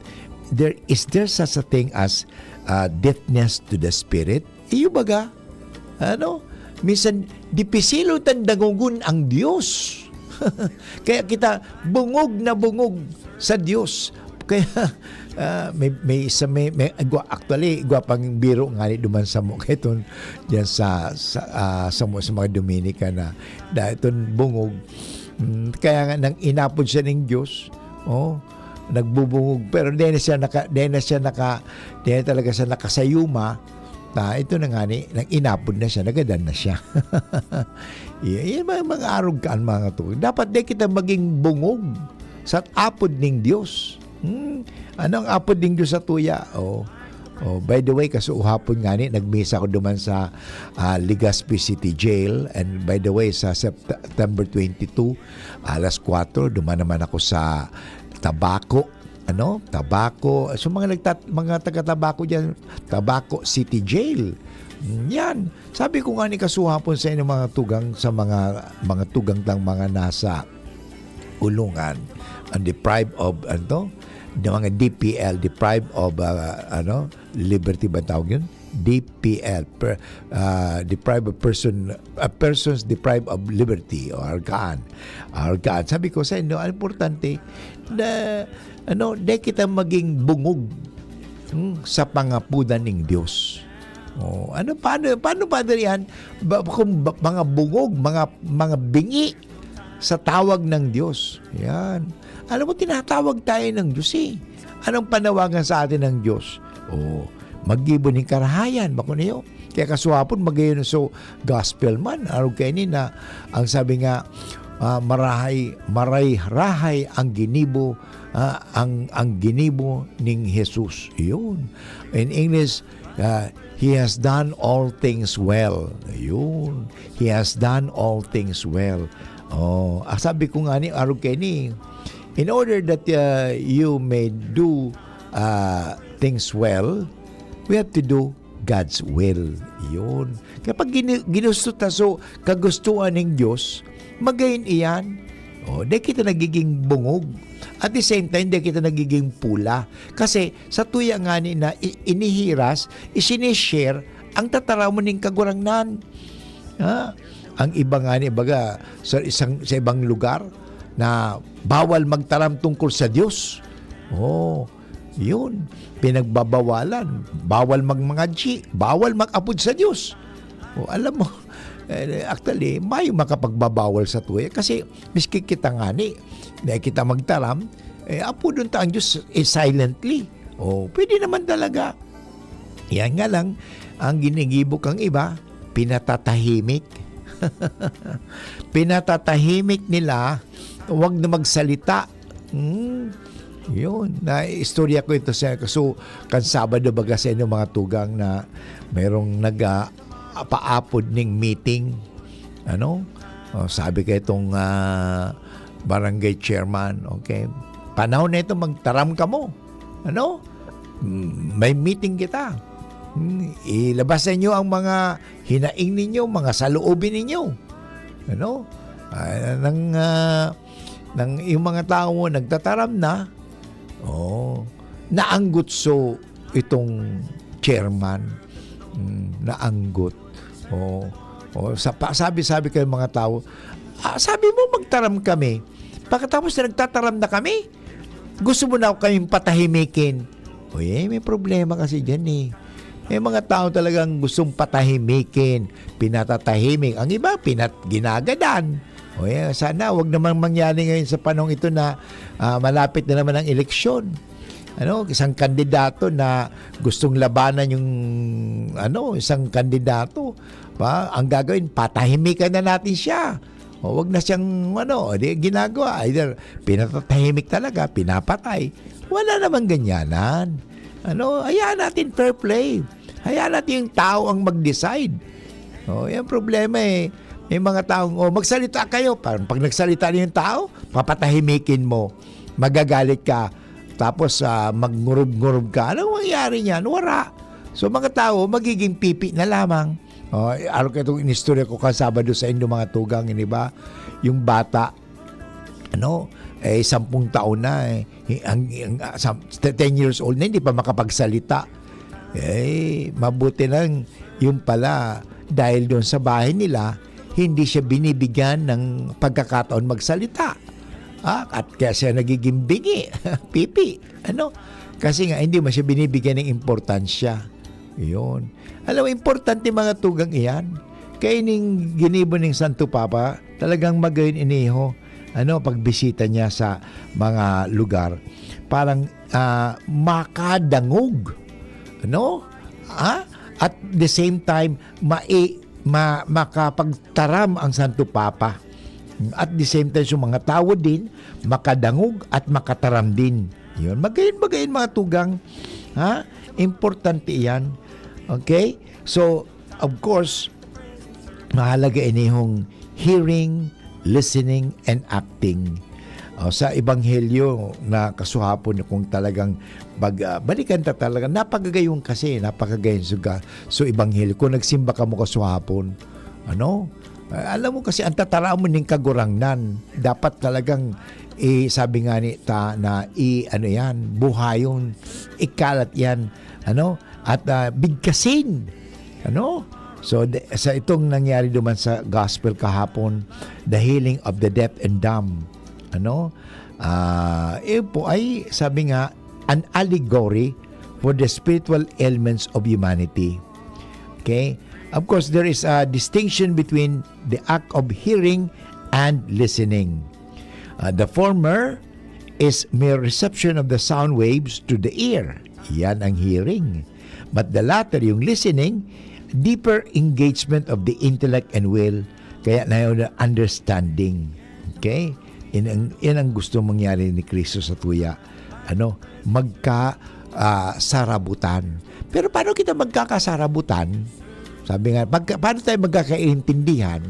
there, is there such a thing as, ah, deafness to the spirit? Iyo baga? Ano? Minsan, dipisilon tang dangogon ang Dios. Kaya kita bungog na bungog sa Dios. Kaya, ah, may, may isa, may, may, igwa, actually, igwa pang biro nga ni duman samo kaiton, diyan sa, sa, ah, samo sa mga Dominican na, dahil iton bungog, mm, kaya nga nang inapod siya ning Dios, oh, nagbubungog, pero dahil na siya naka, dahil na siya naka, dahil talaga siya nakasayuma, ta, ito na nga ni, nang inapod na siya, nagadan na siya. Iya, iya, mga, mga arog kaan, mga to. Dapat di kita maging bungog sa apod ning Dios. Hmm? Ano ang apod ning Dios sa tuya? Oh. Oh, by the way, kasuhapon nga ni, nagmisa ko duman sa, ah, Legazpi City Jail. And by the way, sa September twenty-two, alas kwatro, duman naman ako sa Tabaco. Ano? Tabaco. So, mga nagtat-, mga taga-Tabaco diyan, Tabaco City Jail. Hmm, yan. Sabi ko nga ni kasuhapon sa inyong mga tugang, sa mga, mga tugang tang mga nasa kulungan, ang deprived of, ano to? Yung mga D P L, deprived of, ah, ano, liberty ba tawag yun? D P L, per-, ah, deprived of person, ah, persons deprived of liberty o argaan. Argaan. Sabi ko sa inyo, ang importante na, ano, di kita maging bungog, hmm, sa pangapodan ning Dios. Oh, ano, paano, paano, Padre, yan? Ba, kung ba, mga bungog, mga, mga bingi sa tawag ng Dios. Yan. Alam mo, tinatawag tayo ng Dios eh. Anong panawagan sa atin ng Dios? Oh, maggibo ning karahayan, bako niyo? Kaya kasuhapon, magayon so gospel man. Arog kaini na, ang sabi nga, ah, marahay, maray-rahay ang ginibo, ah, ang, ang ginibo ning Jesus. Yun. In English, Ah, "He has done all things well." Ayun. "He has done all things well." Oh, ah, sabi ko nga ni, arog kaini, in order that, ah, you may do, ah, things well, we have to do God's will. Yun. Kapag gini-, ginusto ta so kagustuhan ning Dios, magayon iyan. Oh, di kita nagiging bungog. At the same time, di kita nagiging pula. Kasi sa tuya ngani na i-, inihiras, isinishare ang tataramon ning Kagurangnan. Ha? Ang iba ngani, baga, sa isang, sa ibang lugar na bawal magtaram tungkol sa Dios. Oh, yun. Pinagbabawalan. Bawal magmangadyi. Bawal mag-apod sa Dios. O, alam mo, eh, actually, mayo makapagbabawal sa tuya. Kasi, miski kita ngani, na kita magtaram, eh, apodon ta ang Diyos, eh, silently. O, pwede naman talaga. Yan nga lang, ang ginigibo kang iba, pinatatahimik. Pinatatahimik nila, wag na magsalita. Hmm, yun. Naistorya ko ito sa, so, kan Sabado baga sa inyo mga tugang na merong nag, ah, paapod ning meeting. Ano? O, sabi kay itong, ah, barangay chairman, okay, "Panahon na ito, magtaram kamo. Ano? Mm, may meeting kita. Hmm, ilabas sa inyo ang mga hinaing ninyo, mga saloobin ninyo." Ano? Ah, nang, ah, nang yung mga tao nagtataram na, oh, naanggutso itong chairman. Hmm, naanggot. Oh, oh, sa pa-, sabi-sabi kay mga tao, "Ah, sabi mo magtaram kami. Pagkatapos na nagtataram na kami, gusto mo na kaming patahimikin?" Uy, eh, may problema kasi diyan, eh. May mga tao talagang gustong patahimikin, pinatatahimik. Ang iba, pinat-, ginagadan. O, eh, sana wag naman mangyari ngayon sa panahong ito na, ah, malapit na naman ang eleksyon. Ano, isang kandidato na gustong labanan yung, ano, isang kandidato, pa, ang gagawin, patahimikan na natin siya. O, wag na siyang, ano, di ginagawa. Either pinatatahimik talaga, pinapatay. Wala namang ganyanan. Ano, hayaan natin fair play. Hayaan natin yung tao ang mag-decide. O, yan problema eh. May mga taong, "O, magsalita kayo." Parang pag nagsalita na yung tao, papatahimikin mo. Magagalit ka. Tapos, ah, magngurub-ngurub ka. Anong mangyayari niyan? Wala. So, mga tao, magiging pipi na lamang. O, arog kaitong inistorya ko kan Sabado sa inyo, mga tugang, di ba? Yung bata, ano, eh, sampung taon na, eh. Hi-, ang, ang, ah, sam-, te-, ten years old na, hindi pa makapagsalita. Eh, mabuti lang, yung pala, dahil doon sa bahay nila, hindi siya binibigyan ng pagkakataon magsalita. Ah, at kaya siya nagiging bingi, pipi, ano? Kasi nga, hindi mo siya binibigyan ng importansya. Yun. Alam mo, importante mga tugang iyan. Kaya ning ginibo ning Santo Papa, talagang magayon iniho, ano, pagbisita niya sa mga lugar. Parang, ah, makadangog. Ano? Ah? At the same time, mai-, ma-, makapagtaram ang Santo Papa. At the same time, sa mga tawo din, makadangog at makataram din. Yun. Magayon-magayon, mga tugang. Ha? Importante yan. Okay? So, of course, mahalaga inihong hearing, listening, and acting. O, sa Ebanghelyo na kasuhapon, kung talagang pag, ah, balikan ta talaga, napakagayon kasi, napakagayon suga. So, Ebanghelyo, kung nagsimba kamo kasuhapon, ano? Ah, alam mo kasi, ang tataramon ning Kagurangnan, dapat talagang, eh, sabi nga ni ta na, i-, ano yan, buhayon, ikalat yan, ano? At, ah, bigkasin, ano? So, de-, sa itong nangyari duman sa gospel kahapon, the healing of the deaf and dumb, ano? Ah, yun po ay, sabi nga, an allegory for the spiritual ailments of humanity. Okay? Of course, there is a distinction between the act of hearing and listening. Uh, the former is mere reception of the sound waves to the ear. Yan ang hearing. But the latter, yung listening, deeper engagement of the intellect and will, kaya na yun, understanding. Okay? Yan ang, yan ang gusto mangyari ni Kristo sa tuya. Ano? Magka, ah, sarabutan. Pero paano kita magkakasarabutan? Sabi nga, pagka, paano tayo magkakaintindihan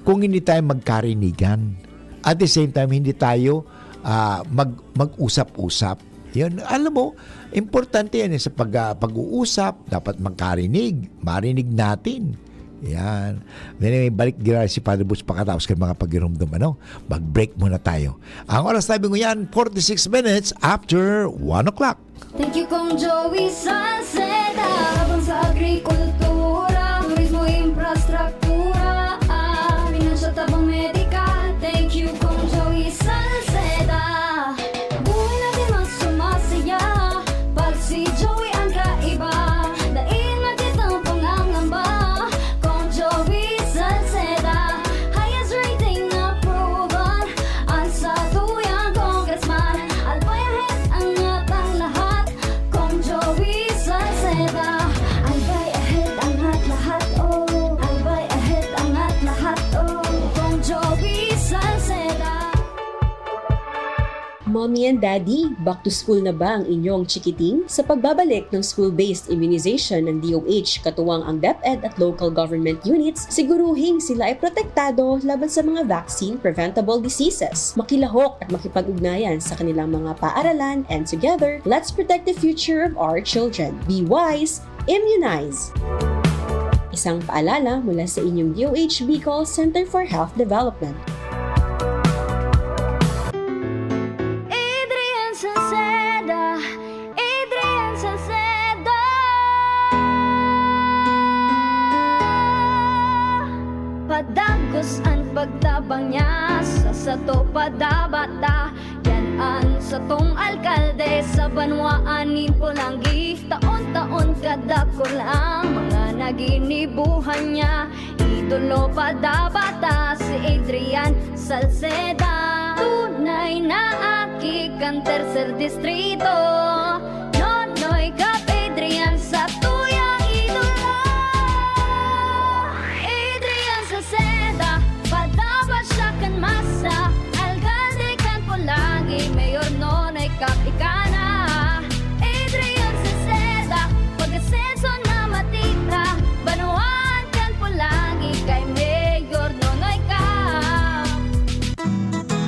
kung hindi tayo magkarinigan? At the same time, hindi tayo, ah, mag-, mag-usap-usap. Yun, alam mo, importante yan eh, sa pag-, ah, pag-uusap, dapat magkarinig, marinig natin. Yan. Anyway, balik dira si Father Butch pakatapos kan mga pagirumdom, ano? Mag-break muna tayo. Ang oras tayo ngayon, forty-six minutes after one o'clock. Thank you, Kong Joey Salceda. Tabang sa agrikultura, turismo, infrastruktura, ah, pinansyal, tabang medikal. Thank you, Kong Joey Salceda. Buhay natin mas sumasaya pag si Joey ang kaiba. Dai na kitang pangangamba, Kong Joey Salceda. Highest rating approval ang satuyang congressman. Albay ahead ang atang lahat, Kong Joey Salceda. Albay ahead ang at lahat, oh. Albay ahead ang at lahat, oh. Kong Joey Salceda. Mommy and Daddy, back to school na ba ang inyong chikiting? Sa pagbabalik ng school-based immunization ng D O H, katuwang ang DepEd at local government units, siguruhing sila ay protektado laban sa mga vaccine-preventable diseases. Makilahok at makipag-ugnayan sa kanilang mga paaralan, and together, let's protect the future of our children. Be wise, immunize! Isang paalala mula sa inyong D O H Bicol Center for Health Development. Adrian Salceda, Adrian Salceda. Padagos an pagtabang niya sa sato padabata. Yan an satong alkalde sa banwaan nin Polangui. Taon-taon kadakul ang mga naginibuhan niya. Idolo padabata si Adrian Salceda. Tunay na aki kan Tercer Distrito. Nonoy Cap Adrian sa tuyang idolo. Adrian Salceda, padaba siya kan masa. Alkalde kan Polangui, Mayor Nonoy Cap ika na. Adrian Salceda, pag-asenso na matira. Banwaan kan Polangui kay Mayor Nonoy Cap.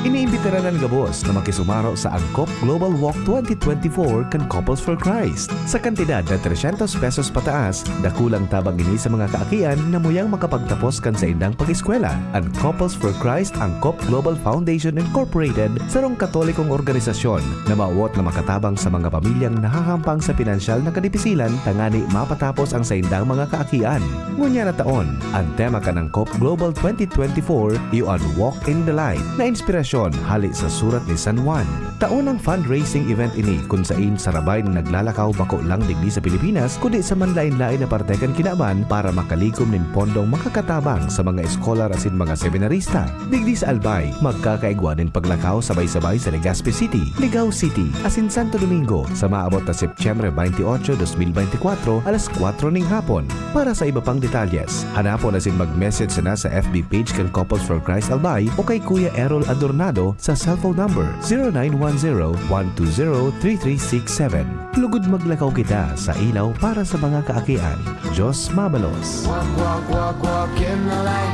Iniimbitaran an gabos na makisumaro sa Angkop Global Walk twenty twenty-four kan Couples for Christ. Sa kantidad na trescientos pesos pataas, dakulang tabang ini sa mga kaakian na muyang makapagtapos kan saindang pag-eskwela. An Couples for Christ Angkop Global Foundation Incorporated, sarong Katolikong organisasyon na mawot na makatabang sa mga pamilyang nahahampang sa pinansyal na kadipisilan tangani mapatapos ang saindang mga kaakian. Ngunyan na taon, an tema kan Angkop Global twenty twenty-four, iyo an Walk in the Light, na inspirasyon hali sa surat ni San Juan. Taon ang fundraising event ini kun sain sarabay na naglalakaw bako lang digdi sa Pilipinas, kundi sa manlaen-laen na parte kan kinaban para makalikom nin pondong makakatabang sa mga eskolar asin mga seminarista. Digdi sa Albay, magkakaigwa nin paglakaw sabay-sabay sa Legazpi City, Ligao City, asin Santo Domingo sa maabot na Setyembre twenty-eight, dos mil beintikwatro, alas kwatro ning hapon. Para sa iba pang detalyes, hanapon asin mag-message sana sa F B page kan Couples for Christ Albay o kay Kuya Errol Adornado sa cellphone number zero nine one zero, one two zero, three three six seven. Lugod maglakaw kita sa ilaw para sa mga kaakian. Diyos mabalos. Walk, walk, walk, walk in the light.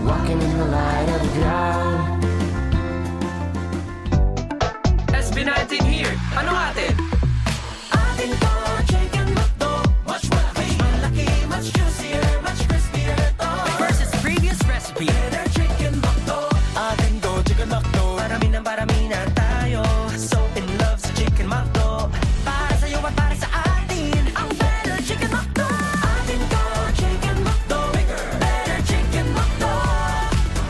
Walking in the light of God. S B nineteen here. Ano atin? Atin to, Chicken McDo. Mas malaki, mas malaki, mas juicier, mas crispier to. Versus previous recipe. Better Chicken McDo. Atin to, Chicken McDo. Parami ng parami na tayo. So in love sa Chicken McDo. Para sa'yo at para sa atin. Ang Better Chicken McDo. Atin to, Chicken McDo. Bigger, better Chicken McDo.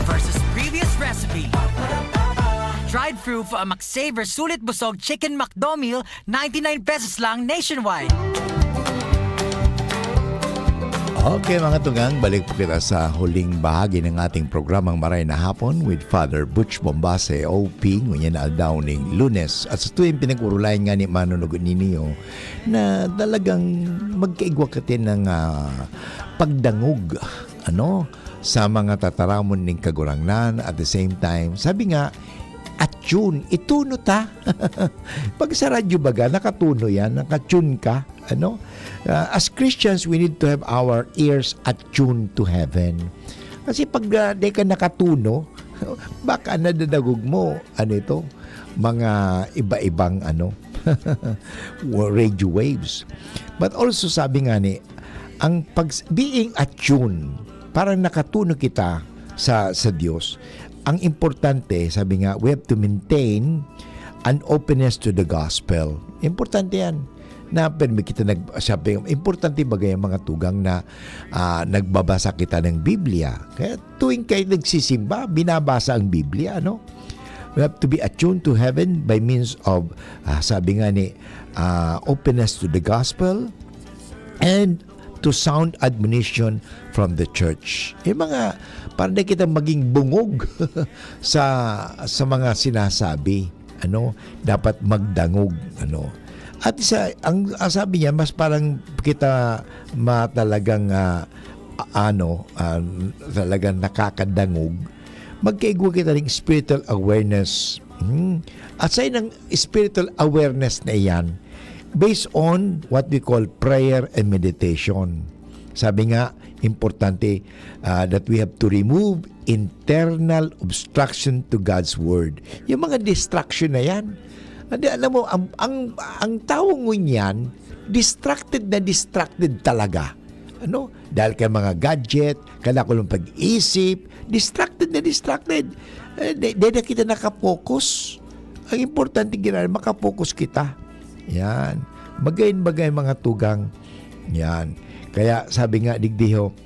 Versus previous recipe. Drive-thru for a McSaver Sulit Busog Chicken McDo Meal, ninety-nine pesos lang nationwide. Okay, mga tugang, balik po kita sa huling bahagi ng ating programang Maray na Hapon with Father Butch Bombase, O P, ngunyan na aldaw ning Lunes. At sa tuwing pinag-urulayan nga ni Manunod niyo na talagang magkaigwa katin ng, ah, pagdangog, ano, sa mga tataramon ning Kagurangnan. At the same time, sabi nga, attune, ituno ta. Pag sa radyo baga, nakatuno yan, nakatune ka. Ano? Ah, as Christians, we need to have our ears attuned to heaven. Kasi pag ah, di ka nakatuno, baka nadadagog mo, ano ito, mga iba-ibang ano, radio waves. But also, sabi nga ni, ang pag, being attuned, parang nakatuno kita sa, sa Diyos. Ang importante, sabi nga, we have to maintain an openness to the gospel. Importante yan. Na permi kita nag, sabi, importante bagay ang mga tugang na ah, nagbabasa kita ng Biblia. Kaya tuwing kayo nagsisimba, binabasa ang Biblia, no? We have to be attuned to heaven by means of, ah, sabi nga ni, ah, openness to the gospel and to sound admonition from the church. Yung mga, para na kita maging bungog sa, sa mga sinasabi. Ano, dapat magdangog. Ano. At isa, ang, ang sabi niya, mas parang kita ma, talagang, ah, a- ano, ah, talagang nakakadangog, magkaigwa kita ng spiritual awareness. Hmm. At sa ng spiritual awareness na iyan, based on what we call prayer and meditation. Sabi nga, importante ah, that we have to remove internal obstruction to God's word. Yung mga distraction na yan. Hindi, alam mo, ang, ang, ang tao ngunyan, distracted na distracted talaga. Ano? Dahil kay mga gadget, kailangan ko lang pag-isip, distracted na distracted. Eh, di, di na kita nakapokus. Ang importante, ginagawa, makapokus kita. Yan. Magayon bagay mga tugang. Yan. Kaya sabi nga, digdiho,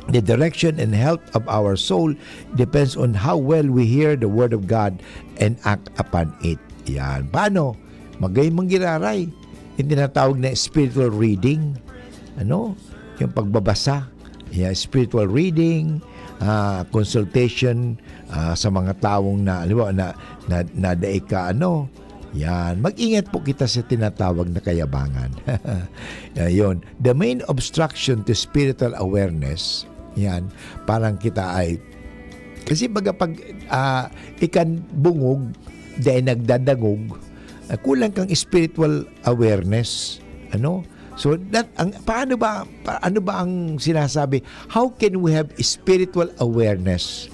the direction and health of our soul depends on how well we hear the Word of God and act upon it. Yan. Paano? Magayon manggiraray. Yung tinatawag na spiritual reading. Ano? Yung pagbabasa. Yeah, spiritual reading, ah, consultation ah, sa mga tawong na, halimbawa, na, na, na dai ka, ano, yan. Mag-ingat po kita sa tinatawag na kayabangan. Ayun. The main obstruction to spiritual awareness, yan, parang kita ay, kasi baga pag ah, ikan bungog, dahil nagdadangog, ah, kulang kang spiritual awareness. Ano? So, that, ang, paano ba, pa, ano ba ang sinasabi? How can we have spiritual awareness?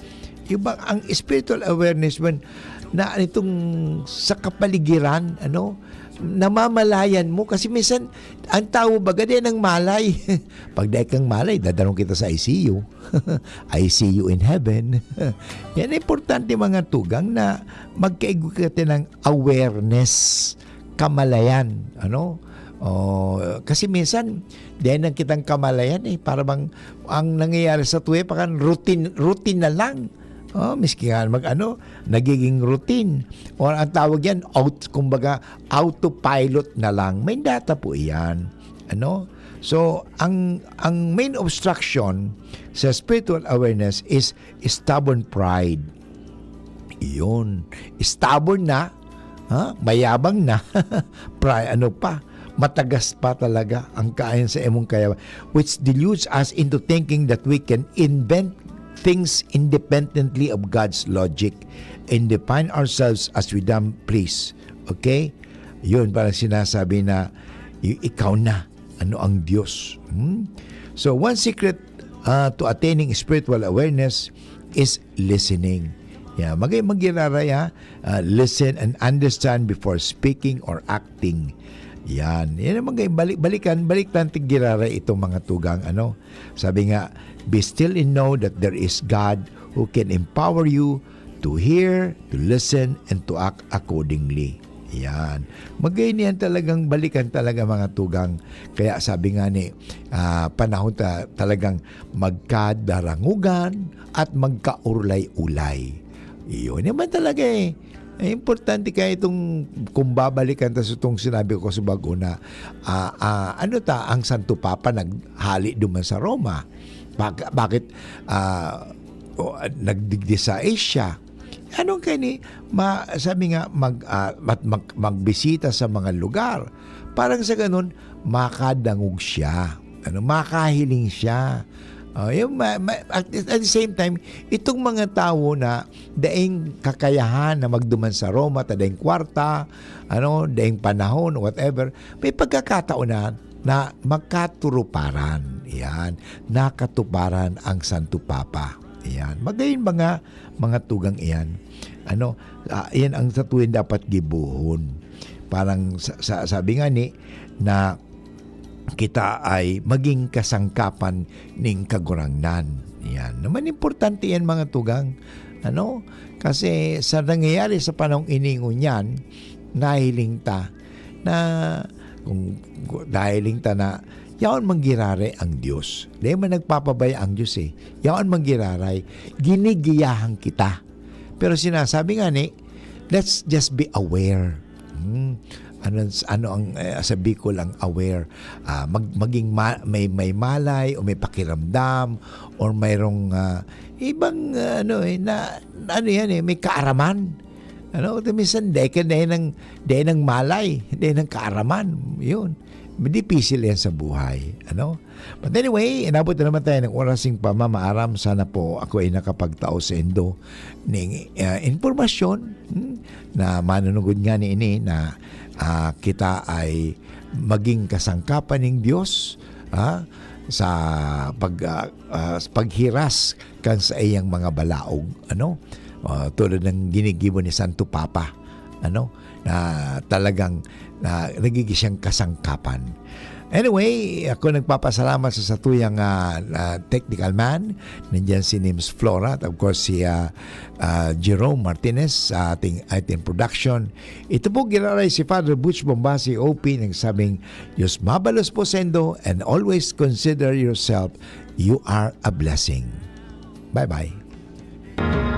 Yung ba, ang spiritual awareness man, na itong sa kapaligiran, ano, namamalayan mo. Kasi minsan, ang tao baga di nang malay. Pag dahil kang malay, dadarong kita sa I C U. I C U in heaven. Yan, importante mga tugang na magkaigwa kita ng awareness, kamalayan, ano? Oh, kasi minsan, dahil nang kitang kamalayan eh, para bang ang nangyayari sa tuwi, parang routine, routine na lang. Oh, miski nga mag ano, nagiging routine. O ang tawag yan, out, kumbaga, autopilot na lang. May data po iyan. Ano? So, ang, ang main obstruction sa spiritual awareness is stubborn pride. Iyon. Stubborn na, ha? Mayabang na. Pride, ano pa? Matagas pa talaga ang kain sa imong kaya, which deludes us into thinking that we can invent things independently of God's logic and define ourselves as we damn please. Okay? Yun, parang sinasabi na y- ikaw na. Ano ang Diyos? Hmm? So, one secret uh, to attaining spiritual awareness is listening. Yeah, magay magiraray ha. Uh, listen and understand before speaking or acting. Yan. Yan ang mga balik-balikan, balik natin giraray itong mga tugang. Ano? Sabi nga, be still and know that there is God who can empower you to hear, to listen, and to act accordingly. Yan. Magay niyan talagang balikan talaga mga tugang. Kaya sabi nga ni, ah, panahon ta talagang magkadarangugan at magkaurlay-ulay. Yun naman talaga eh. Eh, importante kaya itong kung babalikan ta sa itong sinabi ko sa bago na ah, ah, ano ta, ang Santo Papa naghali duman sa Roma. Bak- bakit ah, o, nagdigdi sa Asia? Anong kani, ma, sabi nga, mag, ah, mat- mag- magbisita sa mga lugar. Parang sa ganun, makadangog siya. Ano, makahiling siya. Oh, yung ma-, ma-, at, at the same time, itong mga tawo na daing kakayahan na magduman sa Roma, ta daing kwarta, ano, daing panahon, whatever, may pagkakataon na, na magkaturuparan. Yan, nakatuparan ang Santo Papa. Yan, magayon mga, mga tugang iyan. Ano, ah, yan ang satuyan dapat gibohon. Parang sa, sa, sabi nga ni, na kita ay maging kasangkapan ning Kagurangnan. Yan. Naman importante yan, mga tugang. Ano? Kasi sa nangyayari sa panahong ini ngunyan, nahiling ta na kung, kung nahiling ta na yaon manggiraray ang Diyos. Di man nagpapabaya ang Diyos eh. Yaon manggiraray, ginigiyahan kita. Pero sinasabi nga ni, let's just be aware. Hmm. Ano, ano ang, eh, sa Bicol ang aware? Ah, mag-, maging ma-, may, may malay o may pakiramdam or mayroong, ah, ibang, ah, ano eh, na, ano yan eh, may kaaraman. Ano, minsan dahil ka dahil ng, dahil ng malay, dahil ng kaaraman. Yun. Dipisil yan sa buhay. Ano? But anyway, inabot na naman tayo ng oras ng pamamaaram. Sana po ako ay nakapagtao sa indo ning, ah, impormasyon, hmm, na manunugod nga ni ini na, ah, kita ay maging kasangkapan ning Diyos, ah, sa pag, ah, ah, sa paghiras kan sa iyang mga balaog, ano? Ah, tulad ng ginigibo ni Santo Papa, ano? Na talagang na nagiging siyang kasangkapan. Anyway, ako nagpapasalamat sa satuyang, ah, ah, technical man. Nandiyan si Nims Flora at of course si, ah, ah, Jerome Martinez sa ating I T and Production. Ito po giraray si Father Butch Bombasi, O P, nagsabing, "Diyos mabalos po sendo and always consider yourself. You are a blessing." Bye-bye.